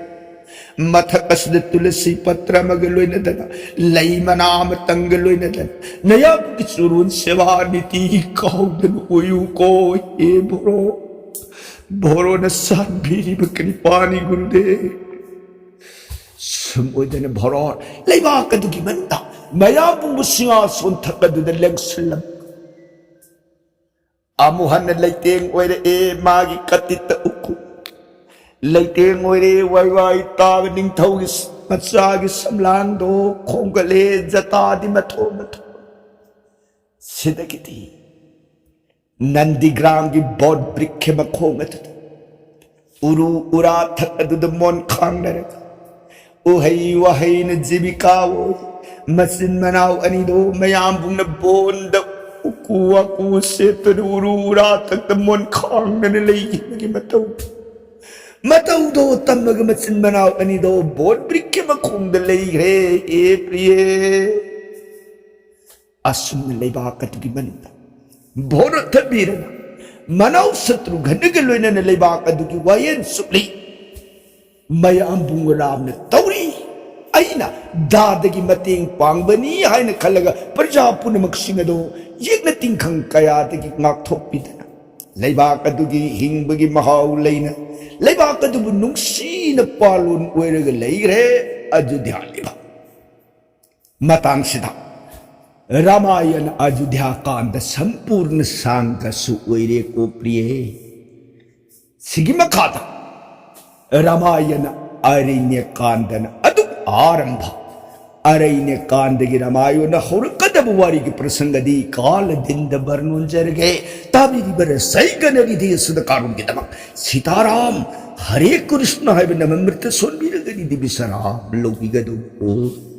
ꯃꯊꯛ ꯑꯁꯤꯗ ꯇꯨꯂꯁꯤ ꯄꯇ꯭ꯔ ꯑꯃꯒ ꯂꯣꯏꯅꯗꯅ, ꯂꯩ ꯃꯅꯥ ꯑꯃꯇꯪꯒ ꯂꯣꯏꯅꯗꯅ, ꯅꯌꯥꯝꯕꯒꯤ ꯆꯨꯔꯣꯟ ꯁꯦꯕꯥ ꯅꯤꯇꯤꯒꯤ ꯀꯥꯎꯗꯅ ꯑꯣꯏꯌꯨꯀꯣ, ꯍꯦ ꯚꯣꯔꯣ꯫ ꯚꯣꯔꯣꯅ ꯆꯥꯟꯕꯤꯔꯤꯕ ꯀ꯭ꯔꯤꯄꯥꯅꯤ ꯒꯨꯔꯨꯗꯦꯕ꯫" ꯁꯨꯝ ꯑꯣꯏꯗꯅ ꯚꯣꯔꯣ ꯂꯩꯕꯥꯛ ꯑꯗꯨꯒꯤ ꯃꯅꯨꯡꯗ ꯃꯌꯥꯝꯕꯨꯡꯕꯨ ꯁꯤꯡꯍꯥꯁꯣꯟ ꯊꯛ ꯑꯗꯨꯗ ꯂꯦꯡꯁꯤꯜꯂꯝ ꯑꯃꯨꯛ ꯍꯟꯅ ꯂꯩꯇꯦꯡ ꯑꯣꯏꯔꯛꯑꯦ꯫ ꯃꯥꯒꯤ ꯀꯇꯤꯠꯇ ꯎꯀꯨ ꯂꯩꯇꯦꯡ ꯑꯣꯏꯔꯦ꯫ ꯋꯥꯏ ꯋꯥꯏ ꯇꯥꯕ ꯅꯤꯡꯊꯧꯒꯤ ꯃꯆꯥꯒꯤ ꯁꯝꯂꯥꯡꯗꯣ ꯈꯣꯡꯒꯠꯂꯦ꯫ ꯖꯇꯥꯗꯤ ꯃꯊꯣꯟ ꯃꯊꯣꯟ꯫ ꯁꯤꯗꯒꯤꯗꯤ ꯅꯟꯗꯤꯒ꯭ꯔꯥꯝꯒꯤ ꯕꯣꯙ ꯕ꯭ꯔꯤꯛꯈ ꯃꯈꯣꯡ ꯑꯗꯨꯗ ꯎꯔꯨ ꯎꯔꯥ ꯊꯛ ꯑꯗꯨꯗ ꯃꯣꯟ ꯈꯥꯡꯅꯔꯒ ꯎꯍꯩ ꯋꯥꯍꯩꯅ ꯖꯤꯕꯤꯀꯥ ꯑꯣꯏ꯫ ꯃꯆꯤꯟ ꯃꯅꯥꯎ ꯑꯅꯤꯗꯣ ꯃꯌꯥꯝꯕꯨꯡꯅ ꯕꯣꯟꯗ ꯎꯀꯨ ꯋꯥꯀꯨ ꯁꯦꯠꯇꯨꯅ ꯎꯔꯨ ꯎꯔꯥ ꯊꯛꯇ ꯃꯣꯟ ꯈꯥꯡꯗꯅ ꯂꯩꯈꯤꯕꯒꯤ ꯃꯇꯧ, ꯃꯇꯧꯗꯣ ꯇꯝꯃꯒ ꯃꯆꯤꯟ ꯃꯅꯥꯎ ꯑꯅꯤꯗꯣ ꯕꯣꯟ ꯕ꯭ꯔꯤꯛꯀꯤ ꯃꯈꯣꯡꯗ ꯂꯩꯈ꯭ꯔꯦ꯫ ꯑꯦ ꯄ꯭ꯔꯤꯌꯦ, ꯑꯁꯨꯝꯅ ꯂꯩꯕꯥꯛ ꯑꯗꯨꯒꯤ ꯃꯅꯨꯡꯗ ꯚꯣꯔꯣ ꯊꯝꯕꯤꯔꯕ ꯃꯅꯥꯎ ꯁꯇ꯭ꯔꯨꯘ꯭ꯅꯒ ꯂꯣꯏꯅꯅ ꯂꯩꯕꯥꯛ ꯑꯗꯨꯒꯤ ꯋꯥꯌꯦꯜ ꯆꯨꯞꯂꯤ꯫ ꯃꯌꯥꯝꯕꯨꯡ ꯔꯥꯝꯅ ꯇꯧꯔꯤ꯫ ꯑꯩꯅ ꯗꯥꯗꯒꯤ ꯃꯇꯦꯡ ꯄꯥꯡꯕꯅꯤ ꯍꯥꯏꯅ ꯈꯜꯂꯒ ꯄ꯭ꯔꯖꯥ ꯄꯨꯝꯅꯃꯛꯁꯤꯡ ꯑꯗꯨ ꯌꯦꯛꯅ ꯇꯤꯡꯈꯪ ꯀꯌꯥꯗꯒꯤ ꯉꯥꯛꯊꯣꯛꯄꯤꯗꯅ ꯂꯩꯕꯥꯛ ꯑꯗꯨꯒꯤ ꯍꯤꯡꯕꯒꯤ ꯃꯍꯥꯎ ꯂꯩꯅ ꯂꯩꯕꯥꯛ ꯑꯗꯨꯕꯨ ꯅꯨꯡꯁꯤꯅ ꯄꯥꯂꯣꯟ ꯑꯣꯏꯔꯒ ꯂꯩꯈ꯭ꯔꯦ꯫ ꯑꯌꯨꯙ꯭ꯌꯥ ꯂꯩꯕꯥꯛ ꯃꯇꯥꯡꯁꯤꯗ ꯔꯥꯃꯥꯌꯟ ꯑꯌꯨꯙ꯭ꯌꯥ ꯀꯥꯟꯗ ꯁꯝꯄꯨꯔꯅ ꯁꯥꯡꯒꯁꯨ ꯑꯣꯏꯔꯦ ꯀꯣ ꯄ꯭ꯔꯤꯌꯦ꯫ ꯁꯤꯒꯤ ꯃꯈꯥꯗ ꯔꯥꯃꯥꯌꯟ ꯑꯔꯩꯅ꯭ꯌ ꯀꯥꯟꯗꯅ ꯑꯗꯨꯝ ꯑꯥꯔꯝꯚ, ꯑꯔꯩꯅ꯭ꯌ ꯀꯥꯟꯗꯒꯤ ꯔꯥꯃꯥꯌꯟ ꯍꯧꯔꯛꯀꯗꯕ ꯋꯥꯔꯤꯒꯤ ꯄ꯭ꯔꯁꯪꯒꯗꯤ ꯀꯥꯂ ꯗꯤꯟꯗ ꯕꯔꯅꯣꯟꯖꯔꯒꯦ꯫ ꯇꯥꯕꯤꯔꯤꯕ ꯔꯁꯩꯒꯅꯔꯤꯗꯤ ꯑꯁꯤꯗ ꯀꯥꯔꯨꯝꯒꯤꯗꯃꯛ ꯁꯤꯇꯥꯔꯥꯝ ꯍꯔꯦ ꯀ꯭ꯔꯤꯁꯅ ꯍꯥꯏꯕ ꯅꯃꯃ꯭ꯔꯤꯇ ꯁꯣꯟꯕꯤꯔꯒꯅꯤ ꯗꯤꯕꯤꯁꯔꯥꯝ ꯂꯧꯕꯤꯒꯗꯧꯕ꯫